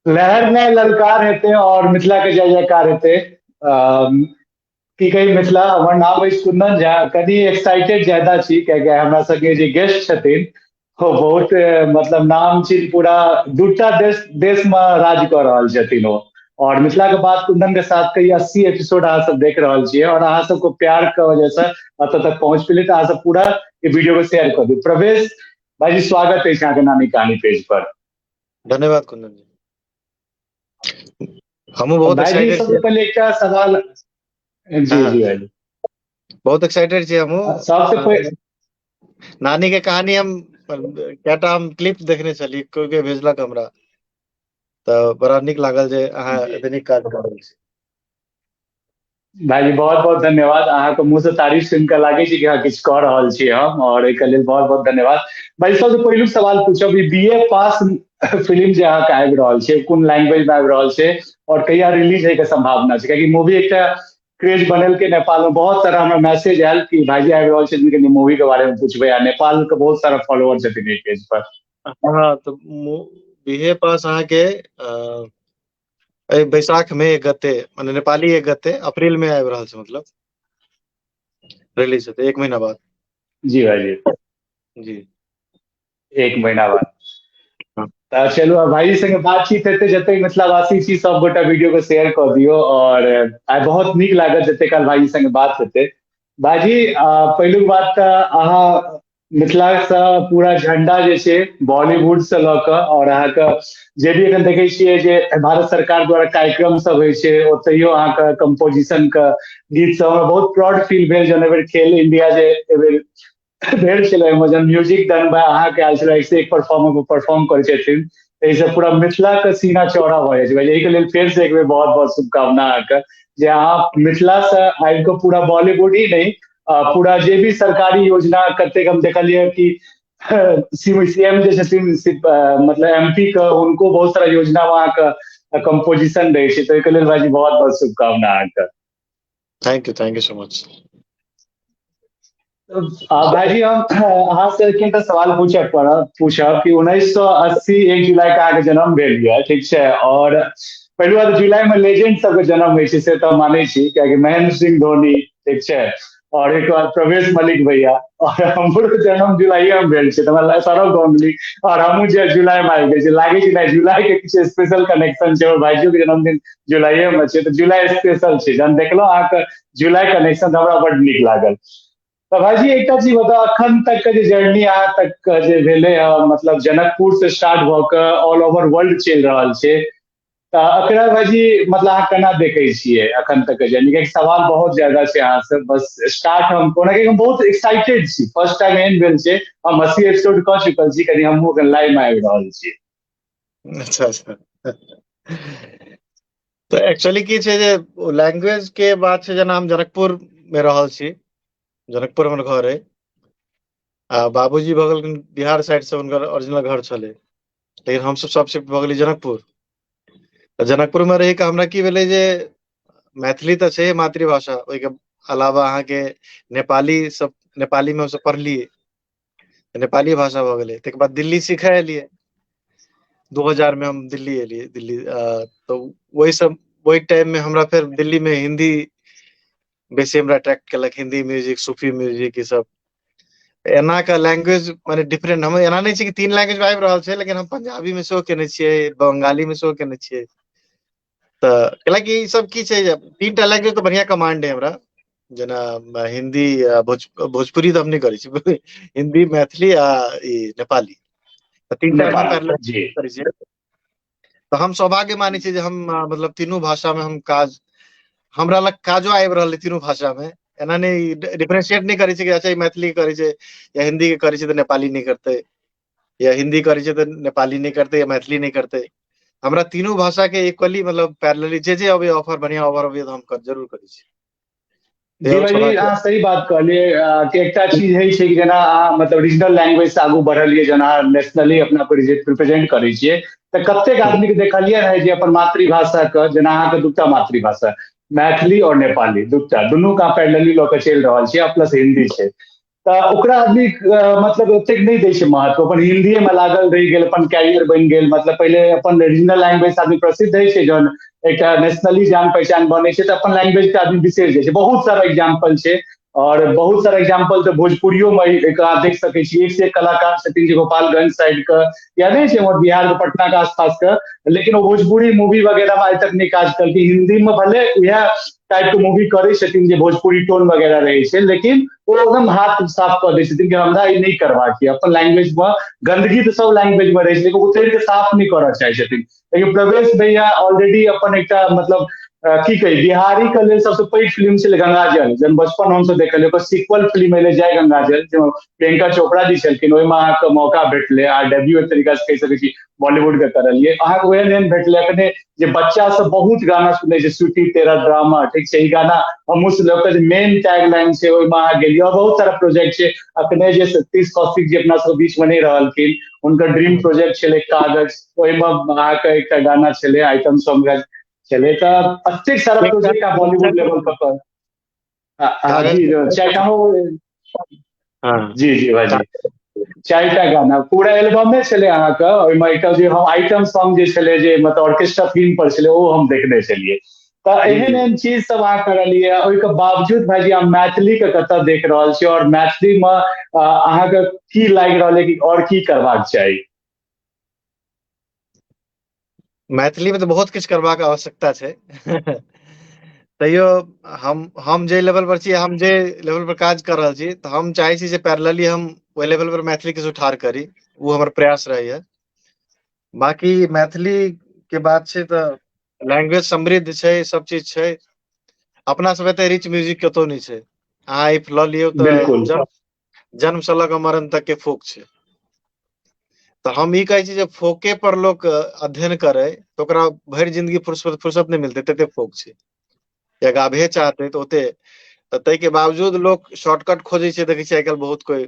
लहर नहि, ललकार हेतै और मिथिला के जय जयकार हेतै। की कही मिथिला, हमर नाम अछि कुंदन झा। कनि एक्साइटेड ज्यादा छी, कियाकि हमरा संगे जे गेस्ट छथिन ओ बहुत मतलब नामचीन, पूरा दूटा देश देश मे राज कऽ रहल छथिन ओ। और मिथिला के बात कुंदन के साथ के 80 एपिसोड अहाँ सब देख रहल छियै और अहाँ सबके प्यार के वजह से एतऽ तक पहुंच पेली, तऽ अहाँ सब पूरा ई वीडियो के शेयर कऽ दियौ। प्रवेश भाईजी, स्वागत अछि अहाँके नानी कहानी पेज पर। धन्यवाद कुंदन जी, हमहूँ बहुत भाईजी, एक्साइटेड सबसे छियै। पहिले एकटा सवाल जी। जी भाईजी। बहुत एक्साइटेड छियै हमहूँ। सबसे पहिले नानी के कहानी हम कएटा हम क्लिप देखने छलियै, कोई कोई भेजलक हमरा, तऽ बड़ा नीक लागल जे अहाँ एते नीक काज कऽ रहल छी। भाईजी, बहुत बहुत धन्यवाद। अहाँके मुँह से तारीफ सुनि कऽ लागै छै कि हँ, किछु कऽ रहल छी हम, और एहिके लेल बहुत बहुत धन्यवाद। भाई, सबसे पहिलुक सवाल पूछब, ई बी ए पास फिल्म जे अहाँके आबि रहल छै, कोन लैंग्वेज मे आबि रहल छै और कहिया रिलीज होय के सम्भावना छै? कियाकि मूवी एकटा क्रेज बनेलकै नेपाल में। बहुत सारा हमरा मैसेज आयल कि भाईजी आबि रहल छै, कनि मूवी के बारे में पूछबै, आ नेपाल के बहुत सारा फॉलोअर छथिन एहि पेज पर। हँ, तऽ बी ए पास अहाँके एहि बैसाख मे 1 गते, माने नेपाली 1 गते अप्रैल मे आबि रहल छै, मतलब रिलीज हेतै एक महीना बाद। जी भाईजी। जी। एक महीना बाद। तऽ चलू, आब भाईजी संगे बातचीत हेतै। जतेक मिथिलावासी छी, सब गोटा वीडियो के शेयर कऽ दियौ और आइ बहुत नीक लागत जते काल भाईजी संगे बात हेतै। भाईजी, पहिलुक बात तऽ अहाँ मिथिला सँ पूरा झंडा जे छै बॉलीवुड से लऽ कऽ और अहाँके जे भी एखन देखै छियै जे भारत सरकार द्वारा कार्यक्रम सब होइ छै, ओतहियो अहाँके कम्पोजिशन के गीत सब, हमरा बहुत प्राउड फील भेल जहन एहिबेर खेल इंडिया जे एहिबेर भेल छलै, ओहिमे जहन म्यूजिक डन बाय अहाँके आयल छलै, एक से एक परफॉर्मर परफॉर्म करै छथिन। एहिसँ पूरा मिथिला के सीना चौड़ा भऽ जाइ छै। भाई, एहिके लेल फेर से एक बेर बहुत बहुत शुभकामना अहाँके, जे अहाँ मिथिला से आबि कऽ पूरा बॉलीवुड ही नहि, पूरा जे भी सरकारी योजना कतेक हम देखलियै कि सीएम जे छथिन, मतलब एमपी के, हुनको बहुत सारा योजना मे अहाँके कम्पोजिशन रहै छै। तऽ ओहिके लेल भाईजी, बहुत बहुत शुभकामना अहाँके। Thank you, thank you so much. भाईजी, हम अहाँ से एकटा सवाल पूछे पड़त, पूछब कि 1980 1 जुलाई के अहाँके जन्म भेल यऽ, ठीक छै? और पहिलु बात, जुलाई में लेजेंड सबके जन्म होइ छै, से तऽ मानै छी, कियाकि महेंद्र सिंह धोनी, ठीक छै, और एक बाद प्रवेश मलिक भैया, और हमरो जन्म जुलाइए मे भेल छै, तऽ हमरा सौरभ गांगुली और हमहूँ जे जुलाई मे आबि गेल छी। लागै छै नहि, जुलाई के किछु स्पेशल कनेक्शन छै। हमर भाइजियो के जन्मदिन जुलाइए मे छै, तऽ जुलाई स्पेशल छै। जहन देखलहुँ अहाँके जुलाई कनेक्शन, तऽ हमरा बड नीक लागल। तऽ भाईजी, एकटा चीज बताउ, अखन तक के जे जर्नी अहाँ तक के जे भेलै हँ, मतलब जनकपुर से स्टार्ट भऽ कऽ ऑल ओवर वर्ल्ड चलि रहल छै, तऽ एकरा भाईजी, मतलब अहाँ केना देखै छियै अखन तक के जर्नी? कियाकि सवाल बहुत ज्यादा छै अहाँ से। बस स्टार्ट हम कोना, हम बहुत एक्साइटेड छी। फर्स्ट टाइम एहन भेल छै, हम 80 एपिसोड कऽ चुकल छी, कनि हमहूँ एखन लाइव मे आबि रहल छी। अच्छा, तऽ एक्चुअली की छै जे लैंग्वेज के बात छै, जेना हम जनकपुर मे रहल छी, जनकपुर हमर घर अइ, आ बाबूजी भऽ गेलखिन बिहार साइड से, हुनकर ओरिजिनल घर छलै, लेकिन हमसब सब शिफ्ट भऽ गेलियै जनकपुर। तऽ जनकपुर मे रहि कऽ हमरा की भेलै जे मैथिली तऽ छै मातृभाषा, ओहिके अलावा अहाँके नेपाली सब, नेपाली मे हमसब पढ़लियै, नेपाली भाषा भऽ गेलै। ताहिके बाद दिल्ली सीखै एलियै, 2000 मे हम दिल्ली एलियै। दिल्ली तऽ ओहि सब ओहि टाइम मे हमरा फेर दिल्ली मे हिन्दी बेसी हमरा अट्रैक्ट केलक, हिन्दी म्यूजिक, सूफी म्यूजिक, ई सब। एना के लैंग्वेज माने डिफरेंट। हम एना नहि छै कि तीन लैंग्वेज मे आबि रहल छै, लेकिन हम पंजाबी मे सेहो केने छियै, बंगाली मे सेहो केने छियै। तऽ कैलाकि ई सब की छै जे तीनटा लैंग्वेज तऽ बढ़िया कमांड है हमरा, जेना हिन्दी, भोजपुरी तऽ हम नहि करै छी, हिन्दी, मैथिली आ ई नेपाली, तऽ तीनटा नेपाली जी। करै छियै। तऽ हम सौभाग्य मानै छियै जे हम मतलब तीनू भाषा मे हम काज, हमरा लग काजो आबि रहल है तीनू भाषा मे। एना नहि डिफरेंशिएट नहि करै छै कि अच्छा, ई मैथिली करै छै या हिन्दी के करै छै तऽ नेपाली नहि करतै, या हिन्दी करै छै तऽ नेपाली नहि करतै या मैथिली नहि करतै। हमरा तीनू भाषा के इक्वली, मतलब पैरेलली जे जे अबै ऑफर, बढ़िया ऑफर अबै, तऽ हम जरूर करै छी। जी भाईजी, अहाँ सही बात कहलियै कि एकटा चीज होइ छै कि जेना अहाँ मतलब रीजनल लैंग्वेज से आगू बढ़लियै, जेना नेशनली अपना रिप्रेजेंट करै छियै, तऽ कतेक आदमी के देखलियै है जे अपन मातृभाषा के, जेना अहाँके दूटा मातृभाषा मैथिली और नेपाली, दूटा दुनू का पैरेलली लऽ के चलि रहल छियै, प्लस हिन्दी छै। तऽ ओकरा आदमी मतलब ओतेक नहि दै छै महत्व, अपन हिन्दीए मे लागल रहि गेल, अपन कैरियर बनि गेल। मतलब पहिले अपन रीजनल लैंग्वेज आदमी प्रसिद्ध होइ छै, जहन एकटा नेशनली जान पहचान बनै छै तऽ अपन लैंग्वेज के आदमी बिसरि जाइ छै। बहुत सारा एग्जाम्पल छै, और बहुत सारा एग्जाम्पल तऽ भोजपुरियो मे अहाँ देख सकै छी। एक से एक कलाकार छथिन जे गोपालगंज साइड के या नहि छै हमर बिहार के पटना के आसपास के, लेकिन ओ भोजपुरी मूवी वगैरह मे आइ तक नहि काज केलखिन। हिंदी मे भले इएह टाइप के मूवी करै छथिन जे भोजपुरी टोन वगैरह रहै छै, लेकिन ओ एकदम हाथ साफ कऽ दै छथिन कि हमरा ई नहि करबाक यऽ। अपन लैंग्वेज मे गंदगी तऽ सब लैंग्वेज मे रहै छै, लेकिन उतरि के साफ नहि करऽ चाहै छथिन। लेकिन प्रवेश भैया ऑलरेडी अपन एकटा मतलब की कही, बिहारी के लेल सबसे पैघ फिल्म छलै गंगाजल, जहन बचपन हमसब देखलियै। ओकर सीक्वल फिल्म एलै जय गंगाजल, जाहिमे प्रियंका चोपड़ा जी छलखिन, ओहिमे अहाँके मौका भेटलै आ डेब्यू एक तरीका से कहि सकै छी बॉलीवुड के करलियै। अहाँके ओहन एहन भेटलै अखने जे बच्चा सब बहुत गाना सुनै छै, स्वीटी तेरा ड्रामा, ठीक छै, ई गाना हमहूँ सुनलहुँ, ओकर जे मेन टैग लाइन छै ओहिमे अहाँ गेलियै। और बहुत सारा प्रोजेक्ट छै अखने जे सतीश कौशिक जी अपना सब बीच मे नहि रहलखिन, हुनकर ड्रीम प्रोजेक्ट छलै कागज, ओहिमे अहाँके एकटा गाना छलै आइटम सॉन्ग छलै। तऽ एतेक सारा प्रोजेक्ट बॉलीवुड लेवल पर जी चारिटा, जी जी भाईजी, चारिटा गाना पूरा एल्बमे छलै अहाँके। ओहिमे एकटा जे हम आइटम सॉन्ग जे छलै जे मतलब ऑर्केस्ट्रा फिल्म पर छलै, ओ हम देखने छलियै। तऽ एहन एहन चीज सब अहाँ करलियै, ओहिके बावजूद भाईजी अहाँ मैथिली के कतऽ देख रहल छी और मैथिली मे अहाँके की लागि रहल है कि और की करबाक चाही? मैथिली मे तऽ बहुत किछु करबाक आवश्यकता छै। तैयो हम जे लेवल पर छी, हम जे लेवल पर काज कर रहल छी, तऽ हम चाहै छी जे पैरेलली हम ओहि लेवल पर मैथिली के सुधार करी, ओ हमर प्रयास रहैया। बाकी मैथिली के बात छै तऽ लैंग्वेज समृद्ध छै, सब चीज छै। अपना सब एते रिच म्यूजिक कतौ नहि छै। अहाँ if लऽ लियौ तऽ जन्म से लऽ कऽ मरण तक के फोक छै। तऽ हम ई कहै छी जे फोके पर लोक अध्ययन करे तऽ ओकरा भरि जिंदगी फुर्सत फुर्सत नहि मिलतै, तते फोक छै। या गाबहे चाहते तऽ ओते, तऽ ताहिके बावजूद लोक शॉर्टकट खोजै छै। देखै छियै आइ काल्हि बहुत कोइ,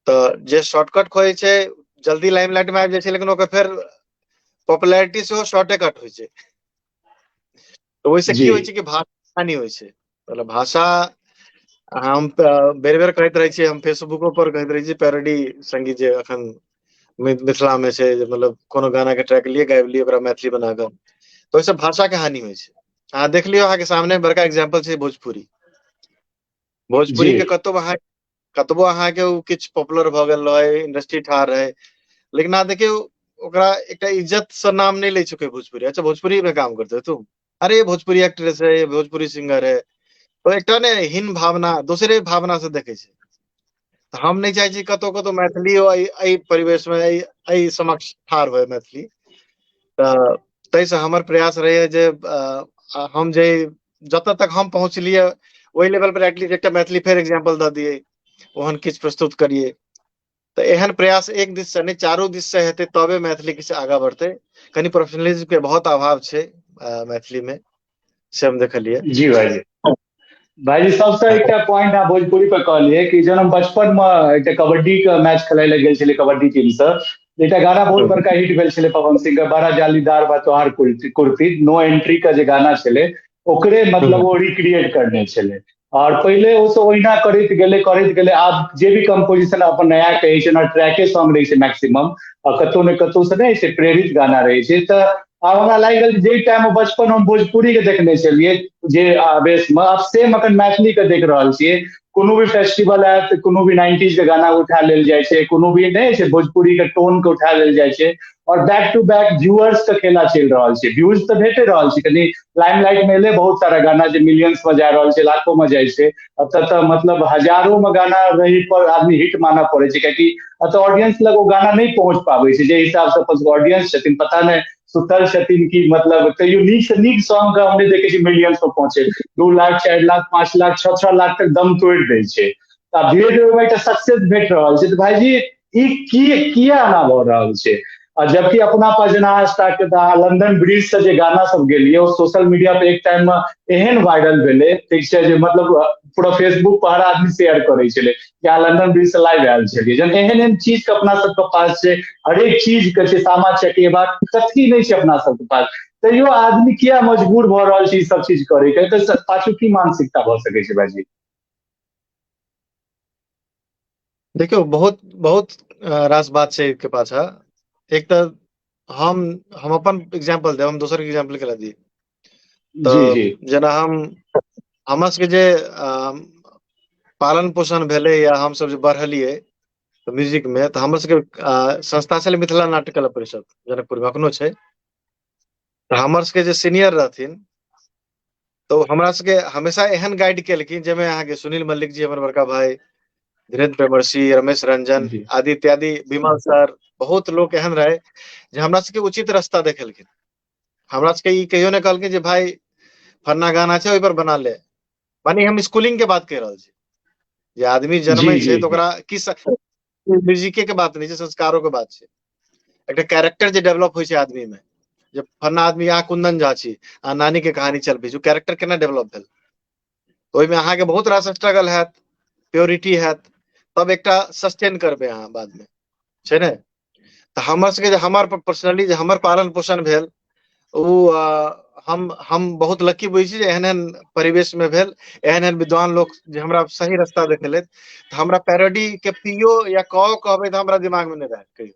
तऽ जे शॉर्टकट खोजै छै जल्दी लाइमलाइट मे आबि जाइ छै, लेकिन ओकर फेर पॉपुलैरिटी सेहो शॉर्टे कट होइ छै। तऽ ओहिसँ की होइ छै कि भाषा हानि होइ छै। मतलब भाषा हम बेर बेर कहैत रहै छियै, हम फेसबुको पर कहैत रहै छी, पैरोडी संगीत जे अखन मिथिला मे छै, जे मतलब कोनो गाना के ट्रैक लिए गाबि लियै ओकरा मैथिली बना कऽ, तऽ ओहिसँ भाषा के हानि होइ छै। अहाँ देख लियौ, अहाँके सामने बड़का एग्जाम्पल छै भोजपुरी। भोजपुरी के कतबो अहाँ कतबो अहाँके ओ किछु पॉपुलर भऽ गेल रहै, इंडस्ट्री ठाढ़ रहै, लेकिन अहाँ देखियौ ओकरा एकटा इज्जत से नाम नहि लै छै कोइ भोजपुरी। अच्छा भोजपुरी में काम करते हो तुम, अरे ये भोजपुरी एक्ट्रेस है, ये भोजपुरी सिंगर है, तो एकटा ने हीन भावना दोसरे भावना से देखै छै। तऽ हम नहि चाहै छी कतौ कतौ मैथिली एहि परिवेश मे एहि समक्ष ठाढ़ होय मैथिली। तऽ ताहिसँ हमर प्रयास रहैया जे हम जे जतऽ तक हम पहुँचलियै ओहि लेवल पर एटलीस्ट एकटा मैथिली फेर एग्जाम्पल दऽ दियै, ओहन किछु प्रस्तुत करियै। तऽ एहन प्रयास एक दिस से नहि चारू दिस से हेतै तबे मैथिली किछु आगाँ बढ़तै। कनि प्रोफेशनलिज्म के बहुत अभाव छै मैथिली मे, से हम देखलियै। जी भाईजी, भाईजी सबसे एकटा पॉइंट अहाँ भोजपुरी पर कहलियै कि जहन हम बचपन मे एकटा कबड्डी के मैच खेलाय लए गेल छलियै कबड्डी टीम से, एकटा गाना बहुत बड़का हिट भेल छलै पवन सिंह के, बड़ा जालीदार बा तोहार कुर्ती, नो एंट्री के जे गाना छलै ओकरे मतलब ओ रिक्रिएट करने छलै। और पहिले ओ सब ओहिना करैत गेलै करैत गेलै, आब जे भी कंपोजिशन अपन नया कहै छै ने ट्रैके सॉन्ग रहै छै मैक्सिमम, आ कतौ ने कतौ से नहि छै प्रेरित गाना रहै छै। तऽ आब हमरा लागि गेल जे टाइम मे बचपन हम भोजपुरी के देखने छलियै जे आवेश मे, आब सेम अखन मैथिली के देख रहल छियै। कोनो भी फेस्टिवल आयत कोनो भी 90s के गाना उठा लेल जाइ छै, कोनो भी नहि छै भोजपुरी के टोन के उठा लेल जाइ छै, और बैक टू बैक व्यूअर्स के खेला चलि रहल छै। व्यूज तऽ भेटे रहल छै, कनि लाइमलाइट मे एलै बहुत सारा गाना जे मिलियंस में जा रहल छै, लाखों में जाइ छै। एतऽ तऽ मतलब हजारों में गाना रही पर आदमी हिट मानऽ पड़ै छै, कियाकि एतऽ ऑडियंस लग ओ गाना नहि पहुंच पाबै छै जे हिसाब से अपन ऑडियंस छथिन, पता नहि सुतल छथिन कि मतलब। तैयो नीक से नीक सॉन्ग के हम नहि देखै छी मिलियंस पर पहुंचे, 2 लाख 4 लाख 5 लाख 6-6 लाख तक दम तोड़ि दै छै। तऽ धीरे धीरे ओहिमे एकटा सक्सेस भेट रहल छै। तऽ भाईजी ई की किया एना भऽ रहल छै? आ जबकि अपना पास जेना स्टार्ट के लंदन ब्रिज से जे गाना सब गेलियै ओ सोशल मीडिया पे एक टाइम मे एहन वायरल भेलै, ठीक छै, जे मतलब पूरा फेसबुक पर हर आदमी शेयर करै छलै कि अहाँ लंदन ब्रिज से लाइव आयल छलियै। जहन एहन एहन चीज के अपना सबके पास छै, हरेक चीज के छै, सामा चकेबा कथी नहि छै अपना सबके पास, तैयो आदमी किया मजबूर भऽ रहल छै ई सब चीज करे के? तऽ पाछू की मानसिकता भऽ सकै छै भाईजी? देखियौ, बहुत बहुत रास बात छै के पाछा। एक तऽ हम हम अपन एग्जाम्पल देब, हम दोसर के एग्जाम्पल के दी। जी तऽ जी जेना हम हमर सबके जे पालन पोषण भेलै या हमसभ जे बढ़लियै म्यूजिक मे, तऽ हमर सबके संस्था छलै मिथिला नाट्य कला परिषद जनकपुर मे, अखनो छै। तऽ हमर सबके जे सीनियर रहथिन, तऽ ओ हमरा सबके हमेशा एहन गाइड केलखिन, जाहिमे अहाँके सुनील मल्लिक जी हमर बड़का भाई, धीरेन्द्र प्रेमर्षि, रमेश रंजन आदि इत्यादि, विमल सर, बहुत लोक एहन रहे जे हमरा सबके उचित रास्ता देखेलखिन। हमरा सबके ई कहियो नहि कहलखिन जे भाई फन्ना गाना छै, ओहि पर बना ले। माने हम स्कूलिंग के बात कहि रहल छी, जे आदमी जनमै छै तऽ ओकरा की, म्यूजिके के बात नहि छै, संस्कारो के बात छै। एकटा कैरेक्टर जे डेवलप होइ छै आदमी मे, जे फन्ना आदमी, अहाँ कुंदन झा छी, अहाँ नानी के कहानी चलबै छै, कैरेक्टर केना डेवलप भेल? ओहिमे अहाँके बहुत रास स्ट्रगल हैत, प्योरिटी हैत, तब एकटा सस्टेन करबै अहाँ बादमे, छै ने? तऽ हमर सबके जे, हमर पर्सनली जे हमर पालन पोषण भेल, ओ हम बहुत लकी बुझै छी जे एहन एहन परिवेश मे भेल, एहन एहन विद्वान लोक जे हमरा सही रास्ता देखेलथि। तऽ हमरा पैरोडी के पियो या क कहबै तऽ हमरा दिमाग मे नहि रहत कहियो।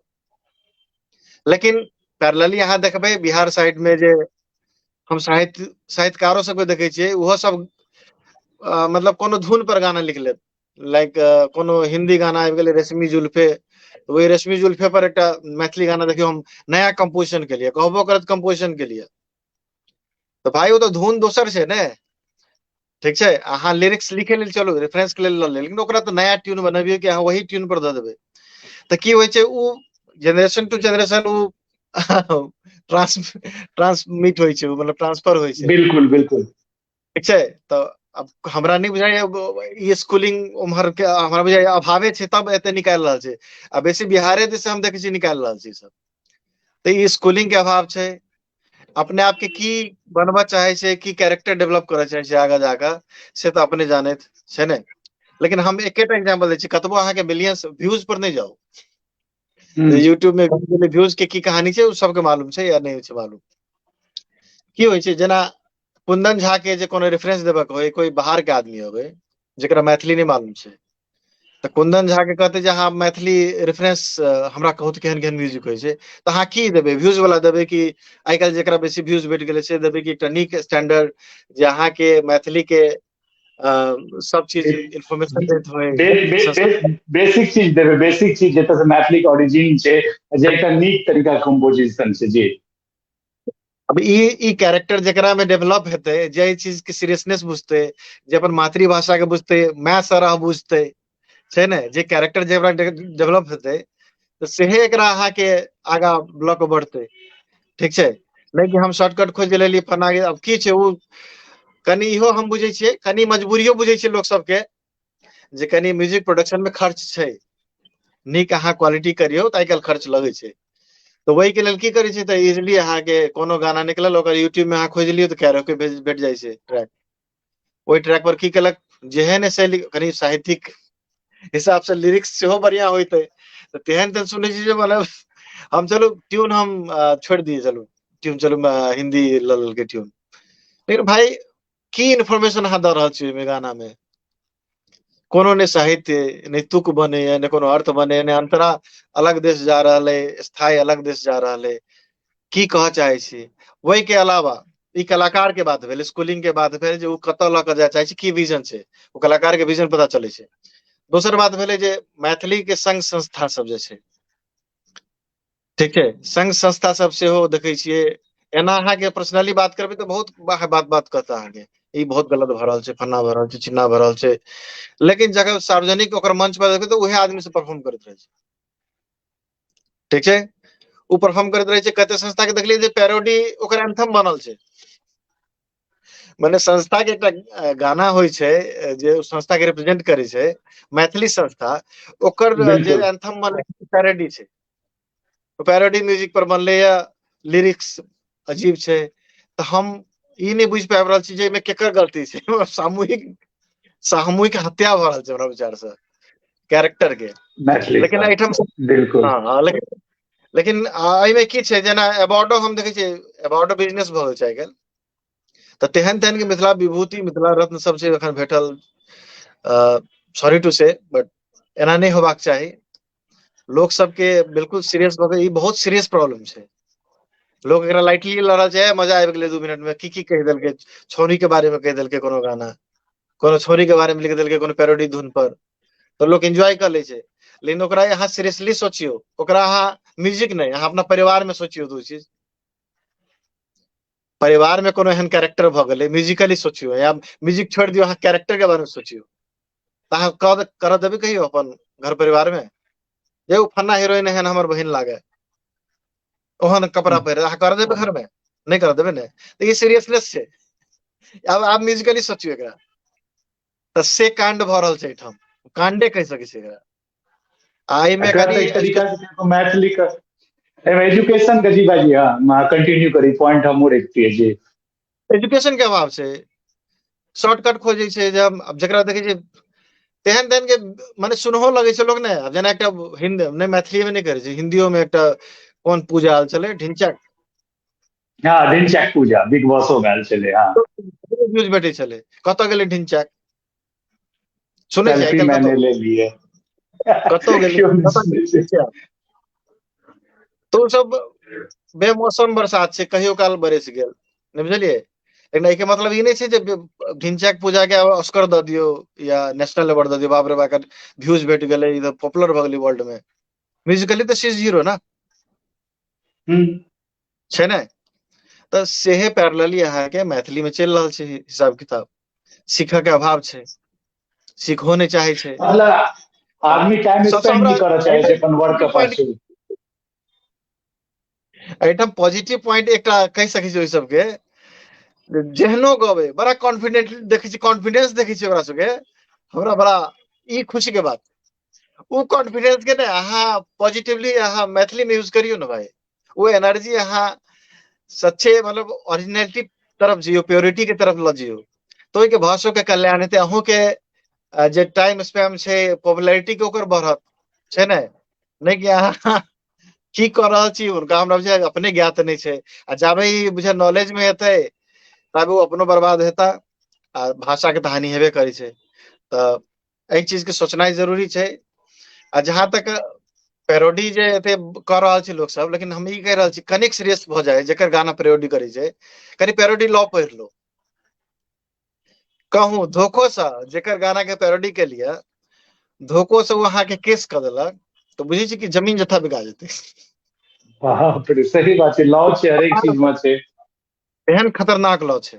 लेकिन पैरेलली अहाँ देखबै बिहार साइड मे जे हम साहित्यकारो सबके देखै छियै, ओहो सब मतलब कोनो धुन पर गाना लिख लेत, लाइक कोनो हिन्दी गाना आबि गेलै रेशमी जुल्फे, ओहि रेशमी जुल्फे पर एकटा मैथिली गाना देखियौ, हम नया कंपोजिशन के लिए कहबो करत कंपोजिशन के लिए, तऽ भाई ओ तऽ धुन दोसर छै ने। ठीक छै, अहाँ लिरिक्स लिखे लेल चलू, रेफरेंस के लेल लऽ ले, लेकिन ओकरा तऽ नया ट्यून बनबियौ कि अहाँ वही ट्यून पर दऽ देबै? तऽ की होइ छै, ओ जेनरेशन टू जेनरेशन ओ ट्रांसमिट होइ छै, मतलब ट्रांसफर होइ छै। बिल्कुल बिल्कुल ठीक छै, तऽ अब हमरा नहि बुझाइया ई स्कूलिंग उम्हर के, हमरा बुझाइया अभावे छै तब एते निकालि रहल छै, आ बेसी बिहारे दिस हम देखै छी निकालि रहल छै सब। तऽ ई स्कूलिंग के अभाव छै। अपने आप के की बनबऽ चाहे छै, की कैरेक्टर डेवलप करऽ चाहे छै आगा जाकऽ, से तऽ अपने जानैत छै ने। लेकिन हम एकेटा एग्जाम्पल दै छी, कतबो अहाँके मिलियंस व्यूज पर नहि जाउ, यूट्यूब में व्यूज के की कहानी छै ओ सबके मालूम छै या नहि छै मालूम। की होइ छै, जेना कुंदन झा के जे कोनो रेफरेंस देबक होय, कोई बाहर के आदमी होवे जेकरा मैथिली नहि मालूम छै, तऽ कुंदन झा के कहते जे अहाँ मैथिली रेफरेंस हमरा कहू तऽ केहन केहन म्यूजिक होइ छै, तऽ अहाँ की देबै? व्यूज वाला देबै कि आइ काल्हि जेकरा बेसी व्यूज भेट गेलै से देबै, कि एकटा नीक स्टैंडर्ड जे अहाँके मैथिली के सब चीज इन्फॉर्मेशन दैत होइ? बेसिक चीज देबै, बेसिक चीज जतऽ से मैथिली के ओरिजिन छै, जे एकटा नीक तरीका कंपोजिशन छै जी। अब ई कैरेक्टर जेकरा में डेवलप हेतै, जे एहि चीज के सीरियसनेस बुझतै, जे अपन मातृभाषा के बुझतै, माय सरह बुझतै, छै ने, जे कैरेक्टर जेकरा डेवलप हेतै, तऽ सेहे एकरा अहाँके आगा लऽ कऽ बढ़तै। ठीक छै, नहि कि हम शॉर्टकट खोजि लेलियै फन्ना। अब की छै, ओ कनि इहो हम बुझै छियै, कनि मजबूरियो बुझै छियै लोक सबके, जे कनि म्यूजिक प्रोडक्शन में खर्च छै। नीक अहाँ क्वालिटी करियौ तऽ आइ काल्हि खर्च लगै छै। तऽ ओहि के लेल की करै छै, तऽ इजिली अहाँके कोनो गाना निकलल ओकर, यूट्यूब में अहाँ खोजि लियौ तऽ कैरोके भेट जाइ छै ट्रैक। ओहि ट्रैक पर की केलक, जेहन शैली, कनि साहित्यिक हिसाब से लिरिक्स सेहो बढ़िया होइते, तऽ तेहन तेहन सुनै छी जे मतलब हम चलू ट्यून हम छोड़ि दियै, चलू ट्यून, चलू हिन्दी लऽ लेलकै ट्यून, लेकिन भाई की इन्फॉर्मेशन अहाँ दऽ रहल छी ओहिमे गाना मे? कोनो नहि साहित्य, नहि तुक बनैया, नहि कोनो अर्थ बने, नहि अंतरा अलग देश जा रहल है, स्थायी अलग देश जा रहल है, की कहऽ चाहै छी? ओहि के अलावा ई कलाकार के बात भेल, स्कूलिंग के बात भेल जे ओ कतऽ लऽ कऽ जाय चाहै छै, की विजन छै, ओ कलाकार के विजन पता चलै छै। दोसर बात भेलै जे मैथिली के संघ संस्था सब जे छै, ठीक छै, संघ संस्था सब सेहो देखै छियै। एना अहाँके पर्सनली बात करबै तऽ बहुत बात बात कहता अहाँके, ई बहुत गलत भऽ रहल छै, फन्ना भऽ रहल छै, चिन्ना भऽ रहल छै, लेकिन जखन सार्वजनिक ओकर मंच पर देखबै तऽ उएह आदमी से परफॉर्म करैत रहै छै। ठीक छै, ओ परफॉर्म करैत रहै छै। कते संस्था के देखलियै जे पैरोडी ओकर एंथम बनल छै। मने संस्था के एकटा गाना होइ छै जे संस्था के रिप्रेजेंट करै छै, मैथिली संस्था, ओकर जे एंथम बनलै पैरोडी छै, पैरोडी म्यूजिक पर बनलै या लिरिक्स अजीब छै। तऽ हम ई नहि बुझि पाबि रहल छी जे एहिमे केकर गलती छै। सामूहिक सामूहिक हत्या भऽ रहल छै हमरा विचार से कैरेक्टर के। लेकिन एहिठाम बिल्कुल हँ, लेकिन लेकिन एहिमे की छै, जेना अवार्डो हम देखै छियै, अवार्डो बिजनेस भऽ गेल छै आइ काल्हि। तऽ तेहन तेहन के मिथिला विभूति, मिथिला रत्न सब छै एखन भेटल, सॉरी टू से बट एना नहि होबाक चाही। लोक सबके बिल्कुल सीरियस भऽ के, ई बहुत सीरियस प्रॉब्लम छै। लोक एकरा लाइटली लऽ रहल छै, मजा आबि गेलै 2 मिनट मे, की की कहि देलकै, छौरी के बारे मे कहि देलकै, कोनो गाना कोनो छौरी के बारे मे लिख देलकै कोनो पैरोडी धुन पर, तऽ लोक एन्जॉय कऽ लै छै। लेकिन ओकरा अहाँ सीरियसली सोचियौ, ओकरा अहाँ म्यूजिक नहि, अहाँ अपना परिवार मे सोचियौ। दू चीज, परिवार मे कोनो एहन कैरेक्टर भऽ गेलै, म्यूजिकली सोचियौ या म्यूजिक छोड़ि दियौ, अहाँ कैरेक्टर के बारे मे सोचियौ, तऽ अहाँ करऽ देबै कहियो अपन घर परिवार मे जे ओ फन्ना हीरोइन एहन हमर बहिन लागे, ओहन कपड़ा पहिरे, अहाँ करऽ देबै घर मे? नहि करऽ देबै ने। तऽ ई सीरियसनेस छै। आब आब म्यूजिकली सोचियौ एकरा, तऽ से कांड भऽ रहल छै एहिठाम, कांडे कहि सकै छी एकरा। आ एहिमे एकरा कनि तऽ एक तरीका से मैथिली के एहिमे एजुकेशन के, जी भाईजी, हाँ, कंटिन्यू करी, पॉइंट हमहूँ रखतियै जी। एजुकेशन के अभाव छै, शॉर्टकट खोजै छै। जे हम आब जकरा देखै छियै तेहन तेहन के मने सुनहो लगै छै लोक ने। आब जेना एकटा हिन्द नहि, मैथिली मे नहि करै छै, हिन्दियो मे एकटा कोन पूजा आयल छलै, ढिंचैक। हाँ, ढिंचैक पूजा बिग बॉसो मे आयल छलै, हाँ। न्यूज भेटै छलै, कतऽ गेलै ढिंचैक? सुनै छियै आइ सेल्फी काल्हि मैंने कतौ ले लिए। कतौ गेलै? केओ नहि कतऽ सुनै गेलै छै। ढिंचैक? तऽ ओ सब बेमौसम बरसात छै, कहियो काल बरसि गेल, नहि बुझलियै? लेकिन एहिके मतलब ई नहि छै जे ढिंचैक पूजा के ऑस्कर दऽ दियौ या नेशनल अवार्ड दऽ दियौ। बाप रे बाप, व्यूज भेट गेलै, ई तऽ पॉपुलर भऽ गेलै वर्ल्ड मे। म्यूजिकली तऽ शीज जीरो ने। छै ने? तऽ सेहे पैरेलली अहाँके मैथिली मे चलि रहल छै हिसाब किताब। सीखऽ के अभाव छै, सीखहो नहि चाहै छै। मतलब आदमी टाइम सबसँ स्पेंड हमरा नहि करऽ चाहे छै अपन वर्क के पॉइंट पाछू। एहिठाम पॉजिटिव पॉइंट एकटा कहि सकै छी ओहि सबके, जेहनो गबै बड़ा कॉन्फिडेंट देखै छी, कॉन्फिडेंस देखै छी ओकरा सबके, हमरा बड़ा ई खुशी के बात। ओ कॉन्फिडेंस के ने अहाँ पॉजिटिवली अहाँ मैथिली मे यूज करियौ ने भाई। ओ एनर्जी अहाँ सच्चे मतलब ओरिजिनलिटी तरफ जइयौ, प्योरिटी के तरफ लऽ जइयौ, तऽ ओहिके भाषो के कल्याण हेतै, अहूँ के जे टाइम स्पैम छै पॉपुलैरिटी के ओकर बढ़त छै ने। नहि कि अहाँ की कऽ रहल छी हुनका हमरा बुझाय अपने ज्ञात नहि छै, आ जाबे ई बुझाय नॉलेज मे एतै ताबे ओ अपनो बर्बाद हेता आ भाषा के तऽ हानि हेबे करै छै। तऽ एहि चीज के सोचनाइ जरूरी छै। आ जहाँ तक पैरोडी जे एते कऽ रहल छै लोक सब, लेकिन हम ई कहि रहल छी, कनिक सीरियस भऽ जाय। जेकर गाना पैरोडी करै छै, कनि पैरोडी लॉ पढ़ि लो। कहूँ धोखो से जेकर गाना के पैरोडी के लिए धोखो से ओ अहाँके केस कऽ देलक, तऽ बुझै छी कि जमीन जथा बिका जेतै। बाप रे, सही बात छै, लॉ छै, हरेक चीज मे छै। एहन खतरनाक लॉ छै,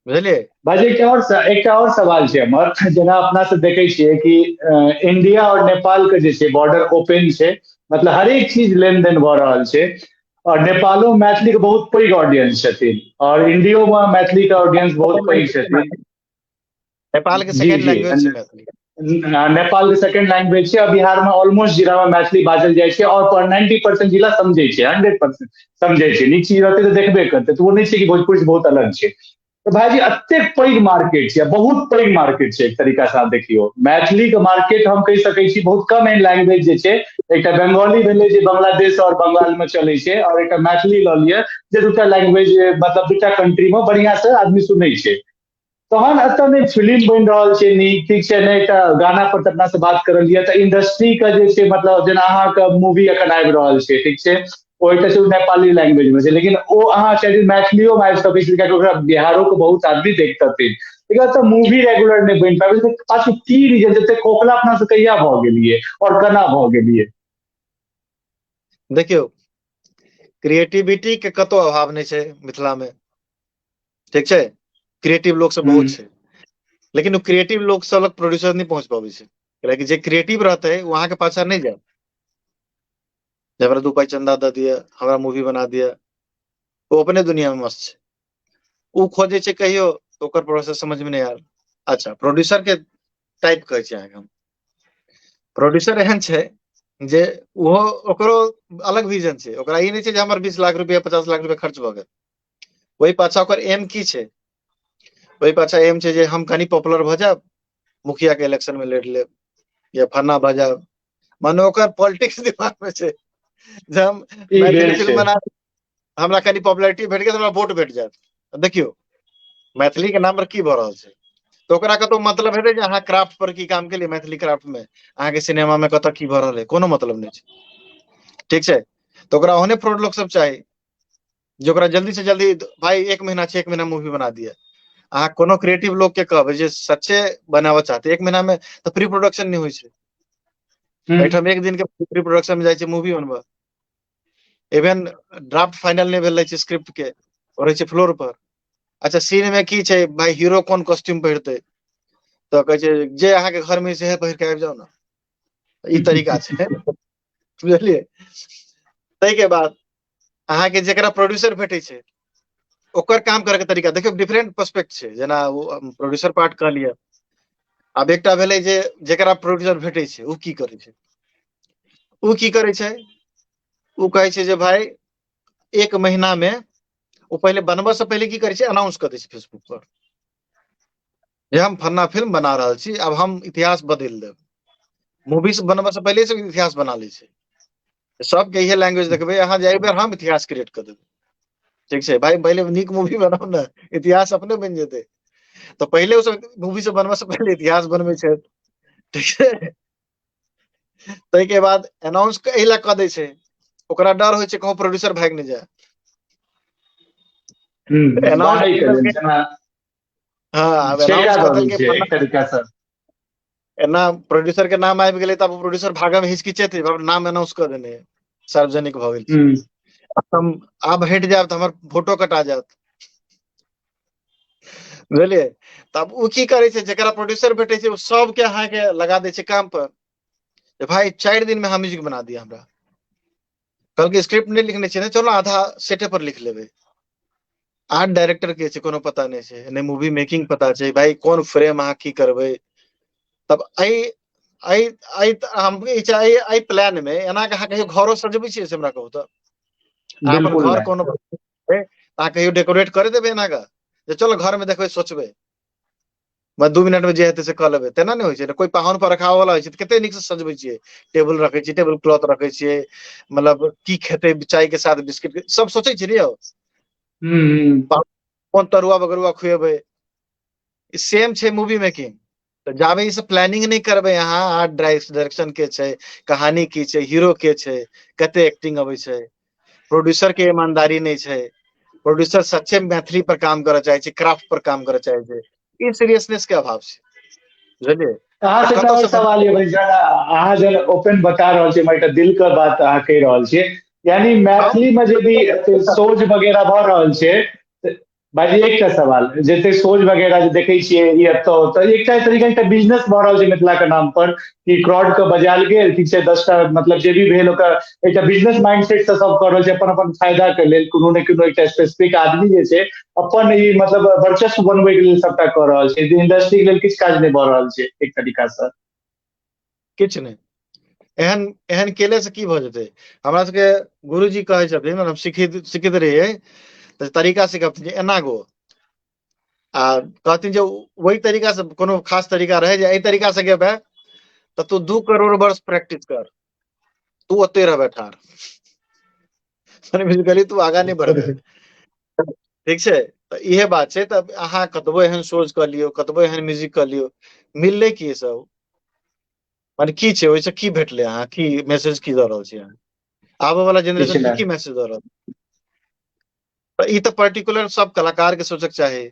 बुझलियै? भाजी, एकटा और सवाल छै हमर। जेना अपना सब देखै छियै कि इंडिया और नेपाल के जे छै बॉर्डर ओपन छै, मतलब हरेक चीज लेनदेन भऽ रहल छै, और नेपालो मैथिली के बहुत पैघ ऑडियंस छथिन और इंडियो मे मैथिली के ऑडियंस बहुत पैघ छथिन। नेपाल के सेकेंड लैंग्वेज छै मैथिली। नेपाल के सेकेंड लैंग्वेज छै और बिहार मे ऑलमोस्ट जिला मे मैथिली बाजल जाइ छै और 90% जिला समझै छै, 100% समझै छै। नीक चीज रहतै तऽ देखबे करतै, तऽ ओ नहि छै कि भोजपुरी से बहुत अलग छै। तऽ भाईजी, एतेक पैघ मार्केट छै, बहुत पैघ मार्केट छै। एक तरीका से देखियौ, मैथिली के मार्केट हम कहि सकै छी बहुत कम एहन लैंग्वेज जे छै, एकटा बंगाली भेलै जे बांग्लादेश और बंगाल में चलै छै और एकटा मैथिली लऽ लिअ, जे दूटा लैंग्वेज, मतलब दूटा कंट्री में बढ़िया से आदमी सुनै छै। तहन एतऽ नहि फिल्म बनि रहल छै नीक, ठीक छै, नहि एकटा गाना पर तऽ अपना से बात करल यऽ, तऽ इंडस्ट्री के जे छै, मतलब जेना अहाँके मूवी एखन आबि रहल छै, ठीक छै, ओ एकटा छै नेपाली लैंग्वेज मे छै, लेकिन ओ अहाँ चाहे मैथिलियो मे आबि सकै छै, कियाकि ओकरा बिहारो के बहुत आदमी देखतथिन। लेकिन एतऽ मूवी रेगुलर नहि बनि पाबै छै, पाछू की रीजन? जते खोखला अपना से कहिया भऽ गेलियै और केना भऽ गेलियै? देखियौ, क्रिएटिविटी के कतौ अभाव नहि छै मिथिला मे, ठीक छै? क्रिएटिव लोक सब बहुत छै, लेकिन ओ क्रिएटिव लोक सब लग प्रोड्यूसर नहि पहुंच पाबै छै, कियाकि जे क्रिएटिव रहतै ओ अहाँके पाछा नहि जायत जे हमरा दू पाइ चंदा दऽ दिअ, हमरा मूवी बना दिअ। ओ अपने दुनिया में मस्त छै। ओ खोजै छै कहियो तऽ ओकर प्रोसेस समझ मे नहि आयल। अच्छा, प्रोड्यूसर के टाइप कहै छी अहाँके हम। प्रोड्यूसर एहन छै जे ओहो ओकरो अलग विजन छै। ओकरा ई नहि छै जे हमर 20 लाख रुपया, 50 लाख रुपया खर्च भऽ गेल। ओहि पाछा ओकर एम की छै? ओहि पाछा एम छै जे हम कनि पॉपुलर भऽ जायब, मुखिया के इलेक्शन में लड़ि लेब या फन्ना भऽ जायब। माने ओकर पॉलिटिक्स दिमाग में छै जे हम ई मैथिली भेल फिल्म छै। बना, हमरा कनि पॉपुलैरिटी भेट गेल, हमरा वोट भेट जायत। देखियौ, मैथिली के नाम पर की भऽ रहल छै। तऽ ओकरा कतौ मतलब हेतै जे अहाँ क्राफ्ट पर की काम केलियै मैथिली क्राफ्ट मे, अहाँके सिनेमा मे कतऽ की भऽ रहल है, कोनो मतलब नहि छै। ठीक छै, तऽ ओकरा ओहने फ्रॉड लोक सब चाही जे ओकरा जल्दी से जल्दी, भाई 1 महीना छै, 1 महीना मूवी बना दिया। अहाँ कोनो क्रिएटिव लोक के कहबै जे सच्चे बनाबऽ चाहते, 1 महीना मे तऽ प्री प्रोडक्शन नहि होइ छै। एहिठाम 1 दिन के प्री प्रोडक्शन मे जाइ छै मूवी बनबऽ, इवन ड्राफ्ट फाइनल नहि भेल रहै छै स्क्रिप्ट के, ओ रहै छै फ्लोर पर। अच्छा सीन मे की छै भाई, हीरो कोन कॉस्ट्यूम पहिरतै, तऽ कहै छै जे अहाँके घर मे से पहिर के आबि जाउ ने, ई तरीका छै, बुझलियै। ताहिके बाद अहाँके जेकरा प्रोड्यूसर भेटै छै ओकर काम करे के तरीका देखियौ, डिफरेंट पर्सपेक्ट छै। जेना ओ प्रोड्यूसर पार्ट कहलियै, आब एकटा भेलै जे जेकरा प्रोड्यूसर भेटै छै ओ की करै छै, ओ की करै छै, ओ कहै छै जे भाई 1 महीना मे, ओ पहिले बनबऽ से पहिले की करै छै, अनाउंस कऽ दै छै फेसबुक पर जे हम फन्ना फिल्म बना रहल छी, आब हम इतिहास बदलि देब। मूवी बनबऽ से पहिले सब इतिहास बना लै छै, सबके इहे लैंग्वेज देखबै अहाँ जे एहि बेर हम इतिहास क्रिएट कऽ देबै। ठीक छै भाई, पहिले नीक मूवी बनाउ ने, इतिहास अपने बनि जेतै। तऽ पहिले ओ सब मूवी सब बनबऽ से पहिले इतिहास बनबै छै। ठीक छै, ताहिके बाद अनाउंस एहि लए कऽ दै छै, ओकरा डर होइ छै कहूँ प्रोड्यूसर भागि नहि जाय। एना प्रोड्यूसर के नाम आबि गेलै तऽ आब प्रोड्यूसर भागऽ मे हिचकिचेतै, नाम अनाउंस कऽ देने, सार्वजनिक भऽ गेल छै, हम आब हटि जायब तऽ हमर फोटो कटा जायत, बुझलियै। तब ओ की करै छै, जकरा प्रोड्यूसर भेटै छै ओ सबके अहाँके लगा दै छै काम पर, जे भाई 4 दिन में अहाँ म्यूजिक बना दिअ हमरा। कहलकै स्क्रिप्ट नहि लिखने छियै, चलो आधा सेटे पर लिख लेबै। आर्ट डायरेक्टर के छै कोनो पता नहि छै, नहि मूवी मेकिंग पता छै, भाई कोन फ्रेम अहाँ की करबै। तब एहि प्लान मे एना के अहाँ कहियो घरो सजबै छियै से हमरा कहू तऽ? अपन घर कोनो अहाँ कहियो डेकोरेट करे देबै एना के जे चलो घर में देखबै सोचबै, 2 मिनट में जे हेतै से कऽ लेबै, तेना नहि होइ छै। कोइ पाहुन पर रखाबऽ वाला होइ छै तऽ कते नीक से सजबै छियै, टेबुल रखै छियै, टेबुल क्लॉथ रखै छियै, मतलब की खेतै चाय के साथ बिस्किट सब सोचै छियै ने यौ, कोन तरुआ बगरुआ खुएबै। सेम छै मूवी मेकिंग। तऽ जाबे ई सब प्लानिंग नहि करबै अहाँ, आर्ट डायरेक्शन के छै, कहानी की छै, हीरो के छै, कते एक्टिंग अबै छै, प्रोड्यूसर के ईमानदारी नहि छै, प्रोड्यूसर सच्चे मैथिली पर काम करऽ चाहे छै, क्राफ्ट पर काम करऽ चाहे छै, ई सीरियसनेस के अभाव छै, बुझलियै। अहाँ से एकटा सवाल ये भाई, अहाँ जे ओपन बता रहल छियै, एकटा दिल के बात अहाँ कहि रहल छियै, यानी मैथिली में जे भी सोच वगैरह भऽ रहल छै भाईजी, एकटा सवाल, जते सोच वगैरह जे देखै छियै ई एतऽ ओतऽ, एकटा तरीका एकटा बिजनेस भऽ रहल छै मिथिला के नाम पर कि क्राउड के बजायल गेल, ठीक छै, 10टा मतलब जे भी भेल ओकर एकटा बिजनेस माइंडसेट से सब कऽ रहल छै अपन अपन फायदा के लेल। कोनो ने कोनो एकटा स्पेसिफिक आदमी जे छै अपन ई मतलब वर्चस्व बनबै के लेल सबटा कऽ रहल छै, इंडस्ट्री के लेल किछु काज नहि भऽ रहल छै एक तरीका से, किछु नहि। एहन एहन केले से की भऽ जेतै? हमरा सबके गुरुजी कहै छथिन, हम सिखैत रहियै तऽ तरीका सिखबथिन जे एना गो, आ कहथिन जे ओहि तरीका से कोनो खास तरीका रहै जे एहि तरीका से गेबै तऽ तू 2 करोड़ वर्ष प्रैक्टिस कर, तू ओते रहबे ठाढ़, बुझि तू आगा नहि बढ़बे। ठीक छै, तऽ इहे बात छै। तऽ अहाँ कतबो एहन सोच कऽ लियौ, कतबो एहन म्यूजिक कऽ लियौ, मिललै की सब, माने की छै ओहिसँ, की भेटलै, अहाँ की मैसेज की दऽ रहल छी, अहाँ आबऽ वाला जेनरेशन के की मैसेज दऽ रहल? तऽ ई तऽ पर्टिकुलर सब कलाकार के सोचक चाही।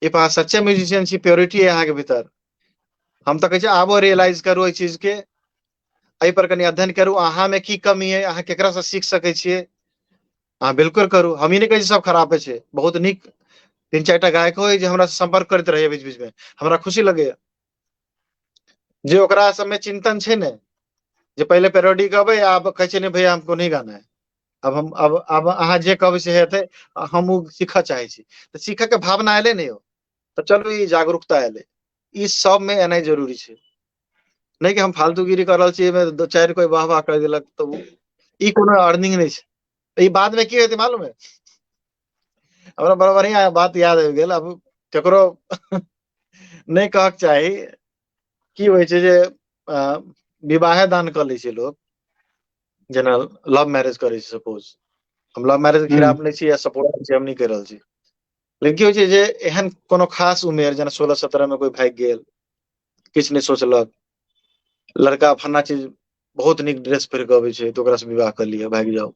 If अहाँ सच्चे म्यूजिशियन छी, प्योरिटी है अहाँके भीतर, हम तऽ कहै छी आबो रियलाइज करू एहि चीज के, एहि पर कनि अध्ययन करू, अहाँ में की कमी है, अहाँ केकरा से सीख सकै छियै, अहाँ बिल्कुल करू। हम ई नहि कहै छी सब खराबे छै, बहुत नीक 3-4 टा गायको है जे हमरा से सम्पर्क करैत रहैया बीच बीच में, हमरा खुशी लगैया जे ओकरा सबमे चिंतन छै ने, जे पहिले पेरोडी गबै, आब कहै छै नहि भैया हमको नहीं गाना है, अब हम अब अब अहाँ जे कहबै से हेतै, हम ओ सीखऽ चाहै छी, तऽ सीखऽ के भावना एलै ने यौ, तऽ चलू ई जागरूकता एलै, ई सबमे एनाइ जरूरी छै। नहि कि हम फालतूगिरी कऽ रहल छी, एहिमे 4 कोइ वाह वाह कहि देलक तऽ ई कोनो अर्निंग नहि छै। ई बाद मे की हेतै मालूम है? हमरा बड़ा बढ़िया बात याद आबि गेल, आब केकरो नहि कहक चाही। की होइ छै जे विवाहे दान कऽ लै छै लोक, जेना लव मैरेज करै छै, सपोज हम लव मैरेज के खिलाफ नहि छी या सपोर्ट छी, हम नहि कहि रहल छी, लेकिन की होइ छै जे एहन कोनो खास उमेर जेना 16-17 मे कोई भागि गेल, किछु नहि सोचलक, लड़का फन्ना चीज बहुत नीक ड्रेस पहिर कऽ अबै छै तऽ ओकरा से विवाह कर लिअ, भागि जाउ,